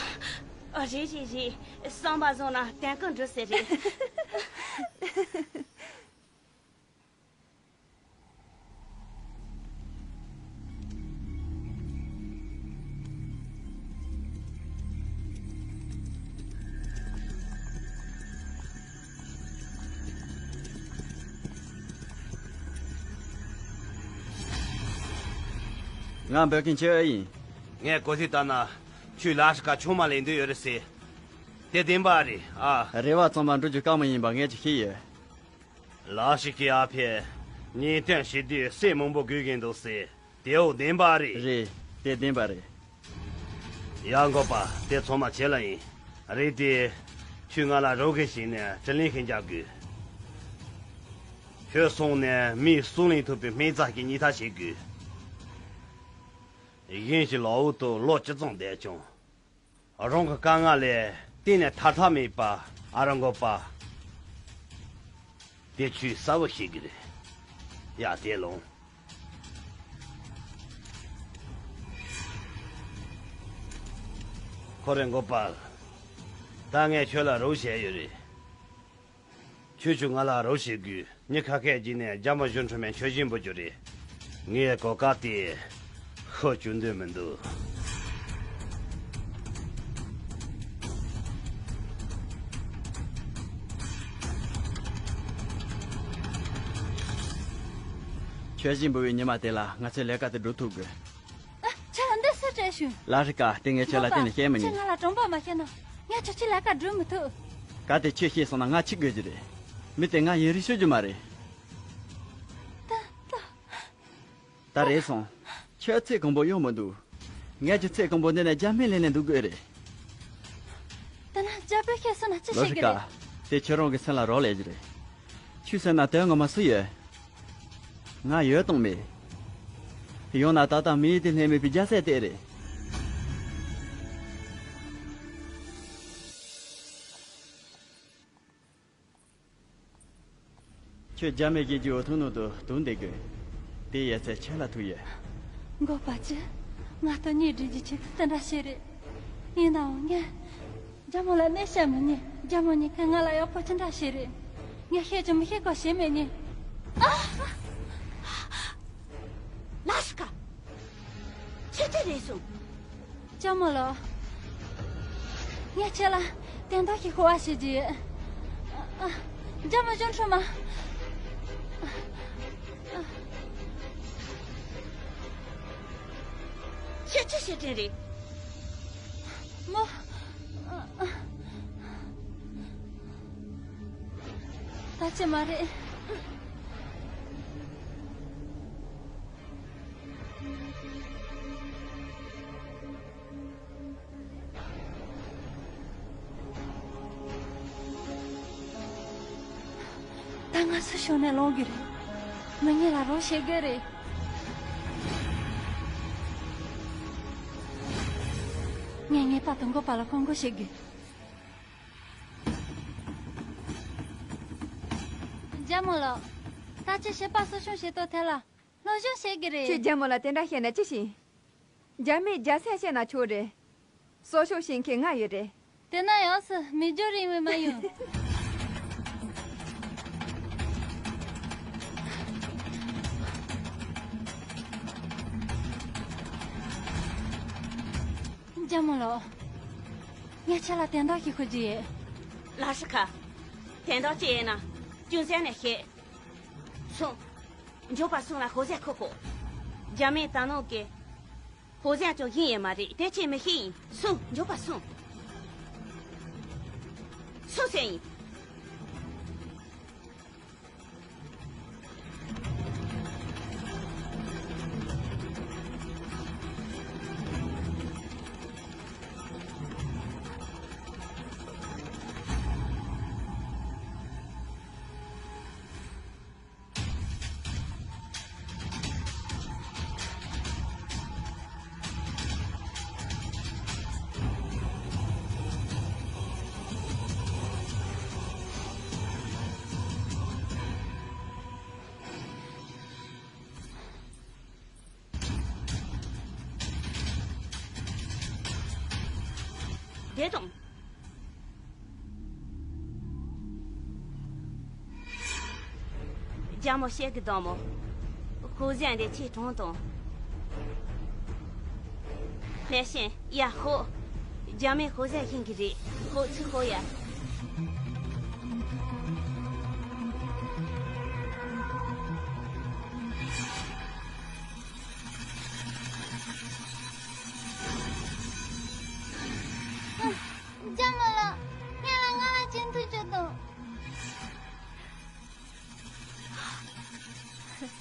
ཨ། རེད་རེད་རེད། བསམ་པ་བཟང་ན་དོན་ཀུན་འགྲུབ་ཟེར་རེད། ང་འབོད་མཁན་ཁྱེད་ཨེ་ཡིན། ངས་གོ་ཐོས་ལྟར་ན། ཁྱོད་ལ་ཤི་ཀ་ཆུང་མ་ལེན་འདོད་ཡོད་རེད་ཟེར། དེ་བདེན་པ་རེད་ཨ། རེ་བ་གཙང་མ་འགྲུབ་རྒྱུ་དཀའ་མོ་ཡིན་པ་ངས་ཅིག་ཤེས་ཡོད། ལ་ཤི་ཀའི་ཨ་ཕས་ཉེས་དོན་བྱེད་དུས་སྲས་མང་པོ་དགོས་ཀྱི་འདུག་ཟེར། དེའོ་བདེན་པ་རེད། རེད། དེ་བདེན་པ་རེད། ཡ་འགོ་པ། དེ་ཚང་མ་ཁྱེད་ལ་ཡིན། རེད་དེ། ཁྱོད་ང་ལ་རོགས་གེ་བྱས་ནས་དྲིན་ལན་ཞིག་འཇལ་དགོས། ཁྱོད་སོང་ནས་མིའི་གསུང་ལན་ཐུབ་པའི་སྨན་རྩྭ་ཞིག་ཉོས་ཐབས་བྱེད་དགོས། གཞན་ཞིག་ལག་འོག་ཏུ་ལོ་ཅི་ཙམ་བསྡད་ཀྱང་། རང་གི་དཀའ་ངལ་ལས་གཏན་ནས་ཐར་ཐབས་མེད་པ་ཨ་རོ་འགོ་པ། དེ་ཁྱོས་གསལ་བོ་ཤེས་ཀྱི་རེད། ཡ་དེ་ལོངས། ཁོ་རེ་འགོ་པ། ད་ངས་ཁྱོད་ལ་རོགས་བྱས་ཡོད་རེད། ཁྱོད་ཚོས་ང་ལ་རོགས་བྱེད་དགོས། མི་ཁ་ཤས་ཀྱིས་ནས་རྒྱ་མོ་གཞོན་འཕྲོ་མའི་མཆོད་སྦྱིན་འབུལ་རྒྱུ་རེད། ངས་གོ་སྐབས་དེ་ཤོར་བཅུག་འདོད་མི་འདུག་མཆོད་སྦྱིན་འབུལ་བའི་ཉི་མ་དེ་ལ་ང་ཚོས་ལས་ཀ་དེ་སྒྲུབ་ཐུབ་དགོས། ཁྱེད་ལ་འདི་སུས་སྤྲད་བྱུང་། ལ་ཧྲི་ཀ། དེ་ངས་ཁྱེད་ལ་གཏན་ནས་བཤད་མི་ཉན། ཁྱེད་ང་ལ་དྲང་པོ་མ་བཤད་ན། ངས་ཁྱེད་ཀྱི་ལས་ཀ་སྒྲུབ་མི་ཐུབ། གལ་ཏེ་ཁྱེད་ཤེས་སོང་ན་ང་འཆི་དགོས་ཀྱི་རེད། མི་དེ་ང་ཡིན་རེད་ཤོད་རྒྱུ་མ་རེད། ད་ད། ད་རེད་སོང་། ཁྱོད་ཚེ་གང་པོ་ཡོང་མི་འདུག་ངས་ཀྱི་ཚེ་གང་པོ་འདི་ནས་རྒྱ་སྨན་ལེན་ནས་འདུག་དགོས་རེད། ད་ན་རྒྱ་བོད་ཤེས་སོང་ན་ཅི་ལོ་བྱེད་ཀྱི་རེད། དེ་ཁྱོད་རང་གི་སེམས་ལ་རོགས་ལས་ཀྱི་རེད། ཁྱོད་སེམས་ན་དོན་ངོ་མ་སུ་ཡོད། ང་ཡོད་དང་མེད། ཡང་ན་ད་ལྟ་མི་ཡུལ་དེ་ལྷད་མེད་པའི་རྒྱལ་སྲས་དེ་རེད། ཁྱོད་རྒྱ་མི་གི་རྒྱུ་འོ་ཐུང་ནང་དུ་དུང་འདེགས་དགོས། དེ་ཡོད་ཚད་ཁྱོད་ལ་ཐུག་ཡོད། འགོ་པ་ཅི། ང་དང་གཉེན་སྒྲིག་རྒྱུ་ཆེད་དུ་དེ་འདྲ་བྱས་རེད། ཡིན་ནའང་ངས། རྒྱ་མོ་ལ་གནོད་བྱ་མི་ཉན། རྒྱ་མོ་གཉིས་ཀས་ང་ལ་ཡག་པོ་ཅི་འདྲ་བྱས་རེད། ངས་བཤད་ཀྱང་མི་ཤེས་གོ་བྱེད་མི་ཉན། ཨ། ལ་ཤི་ཀ། ཁྱེད་ཀྱི་རེད་སོང་། ལྕམ་མོ་ལགས། ངས་ཁྱེད་ལ་དོན་དག་ཞིག་ཞུ་བ་ཞུ་རྒྱུ་ཡོད། ཨ། ལྕམ་མོ་གཞོན་འཕྲོ་མ། ཁྱེད་ཅི་བྱེད་དྲན་རེད། མོ། ད་ཅི་མ་རེད། ད་ང་སུ་ཕྱོགས་ནས་ལོག་དགོས་རེད། མི་ངན་ལ་རོགས་བྱེད་དགོས་རེད། ངས་ངེས་པར་དུ་འགོ་པ་ལ་སྐུ་ངོ་བྱེད་དགོས། རྒྱལ་མོ་ལགས། ད་ཅི་བྱེད་པ་གསོ་སྐྱོང་བྱེད་དོ་དེ་ལ་སློབ་སྦྱོང་བྱེད་དགོས་རེད། ཁྱོད་རྒྱལ་མོ་ལ་དེ་འདྲ་བཤད་ན་ཅི་ཞིག་རྒྱ་མིས་རྒྱལ་ས་བཤད་ན་ཆོག་རེད། སྲོག་ཤོར་ཤེས་མཁན་ང་ཡོད་རེད། དེ་ན་ཡག་སི་མི་འགྱུར་རིང་བའི་མ་ཡོང་། རྒྱལ་མོ་ལགས། ངས་ཁྱེད་ལ་དོན་དག་ཞིག་ཞུ་རྒྱུ་ཡོད། ལ་ཤི་ཁ། དོན་དག་ཅི་ཡིན་ན་ཅུང་ཟད་ནས་བཤད། སོང་། མགྱོགས་པར་སོང་ལ་ཧོ་ཟན་ཁུར་ཤོག་རྒྱ་མིས་ད་ནང་གི་ཧོ་ཟན་ཅང་ཡིན་ཡོད་མ་རེད། དེ་ཁྱེད་མི་ཤེས་ཡིན། སོང་། མགྱོགས་པར་སོང་། སོང་ཟེར་ཡིན། བསྡད་དང་། རྒྱལ་མོ་ཤེལ་གྱི་སྡོང་མོ། ཤོག་ཟན་དེ་ཁྱེད་དྲངས་དང་། ལེགས་ཤིང་ཡ་ཤོག་རྒྱ་མིས་ཤོག་ཟན་ཤེས་ཀྱི་རེད། ཤོག་ཚུར་ཤོག་ཡ། རྒྱལ་མོ་ལགས། ངེད་ལ་ང་ལ་ཅན་ཐུག་ཅོ་དང་།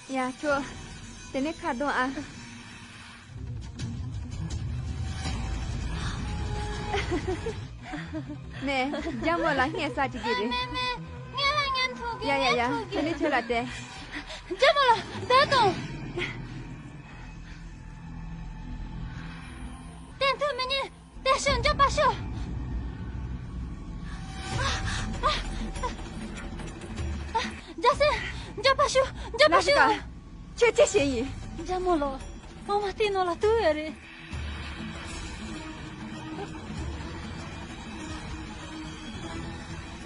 ཡ་ཁྱོད། དེ་ནས་ཁ་གདོང་ཨ། ནས་རྒྱལ་མོ་ལ་སྙན་ས་དྲི་གི་རེད། མེ་མེ། ངེད་ལ་ཉན་ཐུག་གི། ཡ་ཡ་ཡ། དེ་ནས་ཁྱོད་ལ་བལྟས། རྒྱལ་མོ་ལགས་བསྡད་དང་། བསྟན་ཐུབ་མི་ཉན། དེ་ཤོད། འཇོག་པ་ཤོད། རྒྱལ་སྲས། འཇོག་པ་ཤོད། འཇོག་པ་ཤོད། ལ་ཤི་ཀ་ཁྱོད་ཅི་བྱེད་ཡིན། རྒྱལ་མོ་ལགས། འོ་མ་དེའི་ནང་ལ་དུག་ཡོད་རེད།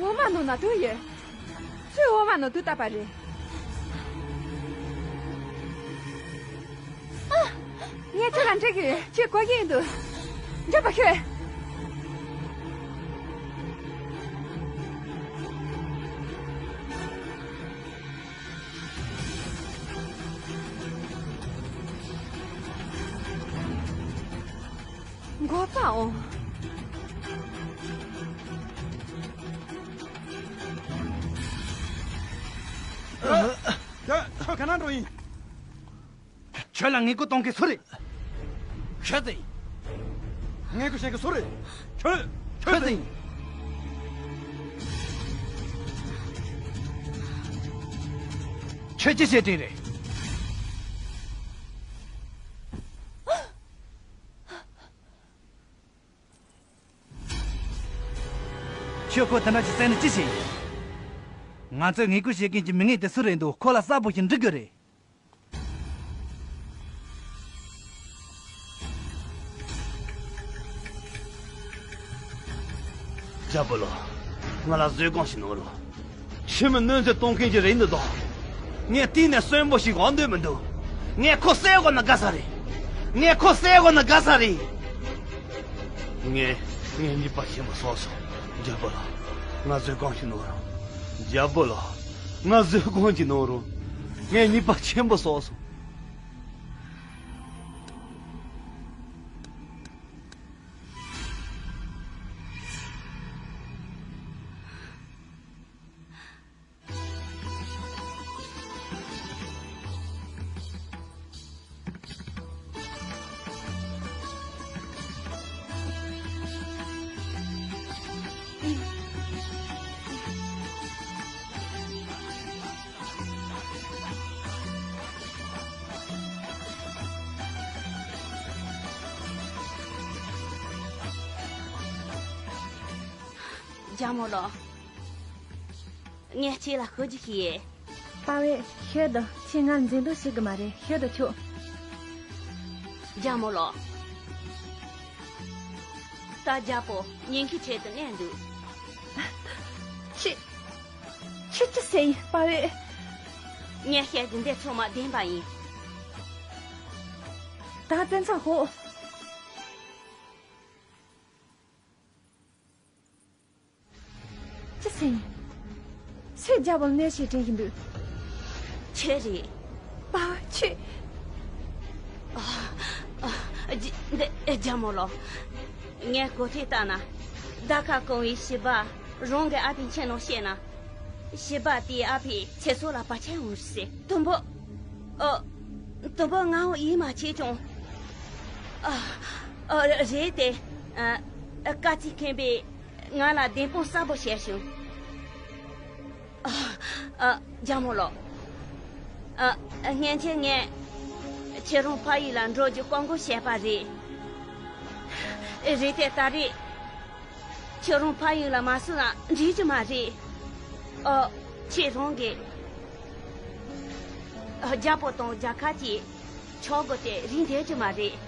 འོ་མ་ནང་ན་དུག་ཡོད། སུས་འོ་མ་ནང་དུག་བཏབ་པ་རེད། ངས་ཁྱོད་ལ་འདྲི་གི་ཡོད། ཁྱོད་གོ་གི་ཡིན་འདུག་འཇོག་པ་ཤོད། མགོ་བཙའ་འོང་། ཡ། ཁྱོད་ག་ན་འགྲོ་ཡིན། ཁྱོད་ལ་ངེས་སྐུལ་གཏོང་མཁན་སུ་རེད། ཁྱོད་ཟིན། ངེས་སྐུལ་བྱེད་མཁན་སུ་རེད། ཁྱོད། ཁྱོད་ཟིན། ཁྱོད་ཅི་བྱེད་དྲིན་རེད། ཁྱོད་ཁོ་དེ་འདྲ་ཅིག་བཙལ་ནས་ཅི་བྱེད་ཡིན། ང་ཚོས་ངེས་སྐུལ་བྱེད་མཁན་གྱི་མི་ངན་དེ་སུ་རེད་འདུག་ཁོ་ལ་གསལ་པོ་ཞིག་འདྲི་དགོས་རེད། རྒྱལ་པོ་ལགས། ང་ལ་བཟོད་སྒོམ་ཞིག་གནང་རོགས། ཕྱི་མི་གནོད་འཚེ་གཏོང་མཁན་ཅིག་རེད་འདུག་དོ། ངས་གཏིང་ནས་གསོན་པོ་ཞིག་འོང་འདོད་མི་འདུག་ངས་ཁོ་བསད་དགོས་ན་དགའ་ས་རེད། ངས་ཁོ་བསད་དགོས་ན་དགའ་ས་རེད། ངས། ངས་ཉེས་པ་ཆེན་པོ་བསགས་སོང་། རྒྱལ་པོ་ལགས། ང་བཟོད་སྒོམ་ཞིག་གནང་རོགས། རྒྱལ་པོ་ལགས། ང་བཟོད་སྒོམ་ཞིག་གནང་རོགས། ངས་ཉེས་པ་ཆེན་པོ་བསགས་སོང་། རྒྱལ་མོ་ལགས། ངས་ཁྱེད་ལ་ཤོད་རྒྱུ་ཞིག་ཡོད། པ་ཝེ། ཤོད་དང་། ཁྱེད་ང་འཛིན་བཟུང་བྱེད་གི་མ་རེད། ཤོད་དང་ཆོག་རྒྱལ་མོ་ལགས། ད་རྒྱལ་པོ་ཉེན་ཁའི་ཁྲོད་དུ་གནས་འདུག་ཁྱེད། ཁྱེད་ཅི་ཟེར་ཡིན་པ་ཝེ། ངས་བཤད་རྒྱུ་འདི་ཚང་མ་བདེན་པ་ཡིན། ད་བཙན་ཚང་ཤོག་ཅི་ཟེར་ཡིན། སུས་རྒྱལ་པོ་ལ་གནོད་བྱེད་དྲན་གྱི་འདུག་ཁྱོད་རེད། པ་ཁྱོད། ཨ། ཨ། རྒྱ། འདི། རྒྱལ་མོ་ལགས། ངས་གོ་ཐོས་ལྟར་ན། ཟླ་ཁ་གང་བའི་བྱིས་པ་རང་གི་ཨ་ཕའི་ཁྱིམ་ནང་སྐྱེས་ན། བྱིས་པ་དེའི་ཨ་ཕའི་ཚེ་སྲོག་ལ་བར་ཆད་འོང་ཟེར། དུམ་བུ། ཨ། དུམ་བུ་ངའང་ཡིད་མ་ཆེས་ཀྱང་། ཨ། ཨ། རེད་དེ། ཨ། དཀའ་ཚེགས་ཁེངས་པས་ང་ལ་བདེན་དཔང་གསལ་པོ་བྱས་བྱུང་། ཨ། ཨ། རྒྱལ་མོ་ལགས། ཨ། སྔན་ཆད་ངས་ཁྱེད་རང་ཕ་ཡུལ་ལ་འགྲོ་རྒྱུ་བཀག་འགོག་བྱས་པ་རེད། རེད་དེ་ད་རེས། ཁྱེད་རང་ཕ་ཡུལ་ལ་མ་སོང་ན་འགྲིག་རྒྱུ་མ་རེད། ཨ། ཁྱེད་རང་གིས། ཨ། རྒྱལ་པོ་དང་རྒྱལ་ཁབ་ཀྱི་ཆག་སྒོ་དེ་རིག་འདོད་རྒྱུ་མ་རེད།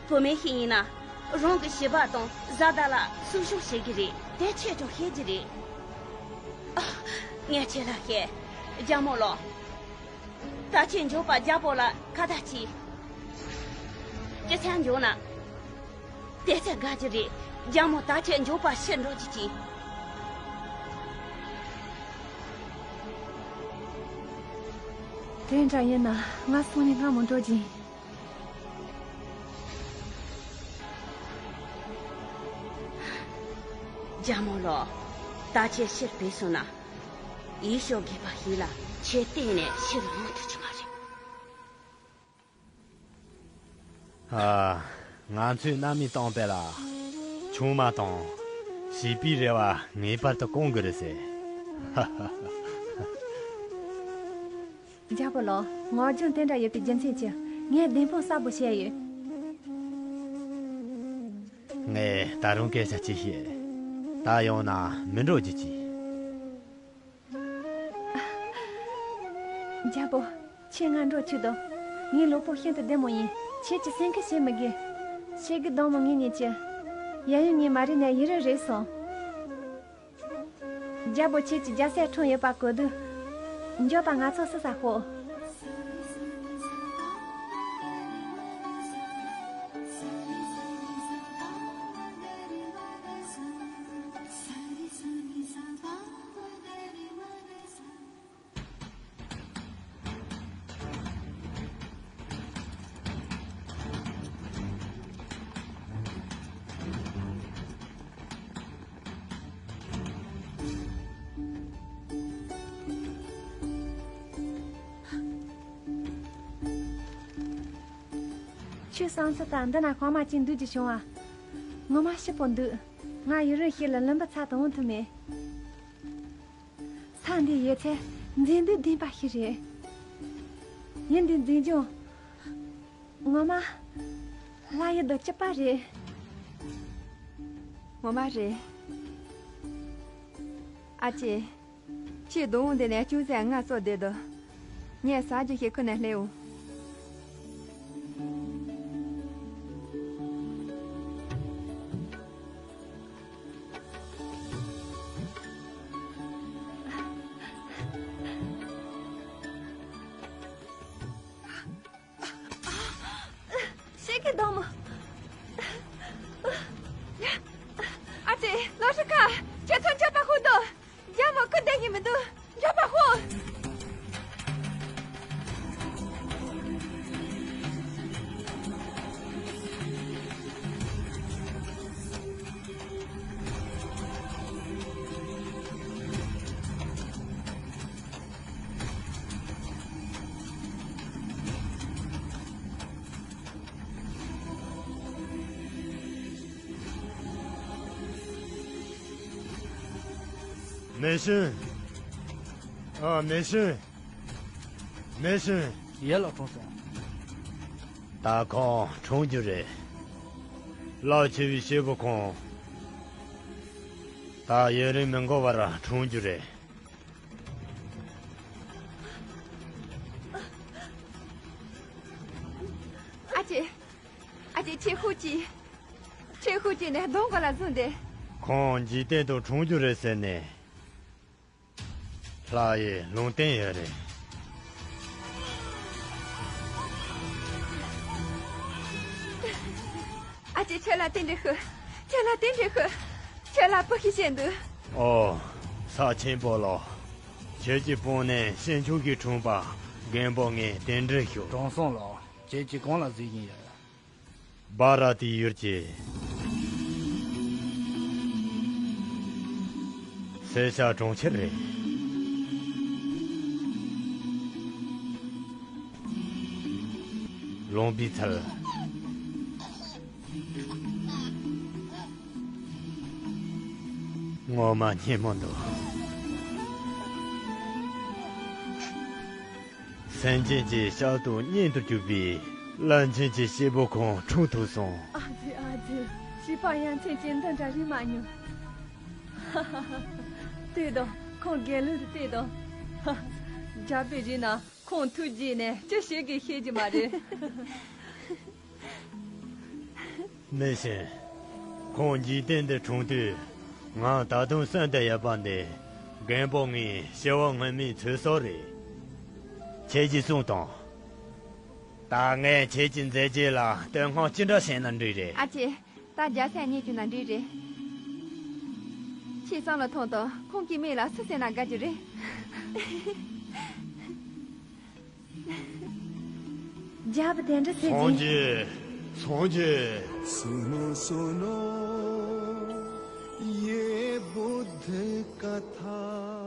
བུད་མེད་ཞིག་ཡིན་ན། རང་གི་བྱིས་པ་དང་བཟའ་ཟླ་ལ་སྲུང་སྐྱོབ་བྱེད་ཀྱི་རེད། དེ་ཁྱེད་ཀྱང་ཤེས་ཀྱི་རེད། ཨ། ངས་ཁྱེད་ལ་བཤད། རྒྱལ་མོ་ལགས། ད་ཁྱེད་མགྱོགས་པ་རྒྱལ་པོ་ལ་ཁ་བརྡ་གྱིས། སྐྱིད་ཚལ་མགྱོགས་ན། དེ་ཚེ་དགའ་རྒྱུ་རེད། རྒྱལ་མོ་ད་ཁྱེད་མགྱོགས་པ་ཕྱིར་འགྲོ་རྒྱུ་གྱིས། དེ་འདྲ་ཡིན་ན་ང་སང་ཉིན་སྔ་མོ་འགྲོ་རྒྱུ་ཡིན། རྒྱལ་མོ་ལགས། ད་ཁྱེད་ཕྱིར་བུད་སོང་ན། ཡུལ་ཤུལ་རྒས་པ་ཞིག་ལ་ཁྱེད་གཏན་ནས་ཕྱིར་འོང་ཐུབ་ཀྱི་མ་རེད། ཨ། ང་ཚོས་རྣམ་སྨིན་བཏང་པས་ལ། ཆུང་མ་དང་། བྱིས་པའི་རེ་བ་ངེས་པར་དུ་སྐོང་དགོས་རེད་ཟེར། ཧ་ཧ་ཧ། རྒྱལ་པོ་ལགས། ངག་རྒྱུན་དེ་འདྲ་ཡོད་པའི་རྒྱུ་མཚན་གྱིས་ངས་བདེན་དཔང་གསལ་པོ་བཤད་ཡོད། ངས་ད་རུང་སྐད་ཆ་གཅིག་བཤད། ད་ཡང་ན་མི་འགྲོ་རྒྱུ་གྱིས། རྒྱལ་པོ། ཁྱེད་ང་འགྲོ་ཆུག་དང་། ངའི་ལུས་པོ་ཤིན་ཏུ་བདེ་མོ་ཡིན། ཁྱེད་ཀྱིས་སེམས་ཁུར་བྱེད་མི་དགོས། ཤེལ་གྱི་སྡོང་མོ་ངེད་གཉིས་ཀྱི། གཡས་གཡོན་གཉིས་མ་རེད་ནས་ཡུན་རིང་རེད་སོང་། རྒྱལ་པོ། ཁྱེད་ཀྱི་རྒྱལ་སྲས་འཁྲུངས་ཡོད་པ་གོ་དུས། མགྱོགས་པ་ང་ཚོ་བསུ་ས་ཤོག། ཁྱོད་བསམ་ཚུལ་ལྟར་འདི་ན་ཤང་མ་གཅིག་འདུག་རྒྱུ་བྱུང་བ། ངོ་མ་སྐྱིད་པོ་འདུག། ང་ཡུན་རིང་ཞིག་ལ་ལུང་པ་ཚ་དུ་འོང་ཐུབ་མེད། ས་འདི་ཡོད་ཚད་མཛེས་སྡུག་ལྡན་པ་ཞིག་རེད། ཡུལ་འདི་འཛིན་སྐྱོང་། ངོ་མ། ལྷ་ཡུལ་དང་གཅིག་པ་རེད། ངོ་མ་རེད། ཨ་ཅེ། ཁྱེད་སྡོང་བོ་འདི་ནས་ཅུང་ཟད་ང་ཚོ་བསྡད་དོ། ངས་ཟ་རྒྱུ་ཞིག་ཁུར་ནས་སླེབས་འོང་། ཤེལ་གྱི་སྡོང་མོ། ཨ་ཙི། ལོ་ཧྲི་ཁ། ཁྱེད་ཚོ་མགྱོགས་པ་ཤོག་དོ། རྒྱལ་མོ་ཁུ་བསྡད་ཀྱི་མི་འདུག། མགྱོགས་པ་ཤོག། མེ་ཤིན། ཨ། མེ་ཤིན། མེ་ཤིན། ཡ། ལགས། འཁྲུངས་སོང་། ད་ཁོང་འཁྲུངས་རྒྱུ་རེད། རླབས་ཆེ་བའི་སྐྱེས་བུ་ཁོང་། ད་ཡུན་རིང་མི་འགོར་བར་འཁྲུངས་རྒྱུ་རེད། ཨ་ཅེ། ཨ་ཅེ། ཁྱེད་ཤུགས་ཀྱིས། ཁྱེད་ཤུགས་ཀྱིས་ནས་གདོང་ག་ལ་བཟུང་སྟེ། ཁོང་འཇིག་རྟེན་དུ་འཁྲུངས་རྒྱུ་རེད་ཟེར་ནས། ལྷ་ཡི་ལུང་བསྟན་ཡོད་རེད། ཨ་ཅེ། ཁྱེད་ལ་རྟེན་འབྲེལ་ཞུ། ཁྱེད་ལ་རྟེན་འབྲེལ་ཞུ། ཁྱེད་ལ་བུ་ཞིག་བྱིན་འདུག། ཨོ། ས་ཆེན་པོ་ལོ། ཁྱེད་ཀྱི་དཔུང་ནས་ཤིང་ཆུང་གིས་འཁྲུངས་པ་རྒན་པོ་ངས་རྟེན་འབྲེལ་ཞུ། དྲང་སྲོང་ལགས། ཁྱེད་ཀྱིས་གང་ལ་གཟིགས་བཞིན་ཡོད། སྦ་ར་ཏིའི་ཡུལ་གྱི་སེར་སྐྱ་གྲོང་ཁྱེར་རེད། ལུང་པའི་ཚལ། ངོ་མ་སྙན་མོ་འདུག། སེམས་ཅན་གྱི་ཞལ་དུ་སྙན་དུ་གྱུར་པའི་རླབས་ཆེན་གྱི་སྐྱེས་བུ་ཁོང་འཁྲུངས་ཐུབ་སོང་། ཨ་ཙི། ཨ་ཙི། བྱིས་པ་ཡ་མཚན་ཅན་འདི་འདྲ་རིག་མ་མྱོང་། ཧ་ཧ་ཧ། ལྟོས་དང་། ཁོང་རྒྱལ་གླུ་འདི་ལྟོས་དང་། ཧ། རྒྱལ་པོས་རིག་ན་ཁོང་ཐུགས་དགྱེས་ནས་ཅི་བྱེད་ཀྱི་ཤེས་ཀྱི་མ་རེད། མི་ཤེས། ཁོང་འཇིག་རྟེན་འདིར་འཁྲུངས་དུས། ང་ད་དུང་གསོན་དུ་ཡོད་པ་འདི། རྒན་པོ་ངའི་སྐྱེ་བ་སྔོན་མའི་ཚེ་སྲོག་རེད། ཁྱེད་ཀྱིས་གསུངས་དང་། ད་ངས་ཁྱེད་ཀྱི་མཛད་རྗེས་ལ་བསྟོད་བསྔགས་ཅི་འདྲ་བྱས་ན་འགྲིག་རེད། ཨ་ཅེ། ད་རྒྱལ་སྲས་རྙེད་རྒྱུ་ན་འགྲིག་རེད། ཁྱེད་བསམ་བློ་ཐོངས་དང་། ཁོང་གི་མིང་ལ་སུ་ཟེར་ན་དགའ་རྒྱུ་རེད། རྒྱལ་པོ་དེ་འདྲ་ཟེར་སངས་གྱིས། རྒྱས། སངས་རྒྱས། सुनो सुनो ये बुद्ध कथा।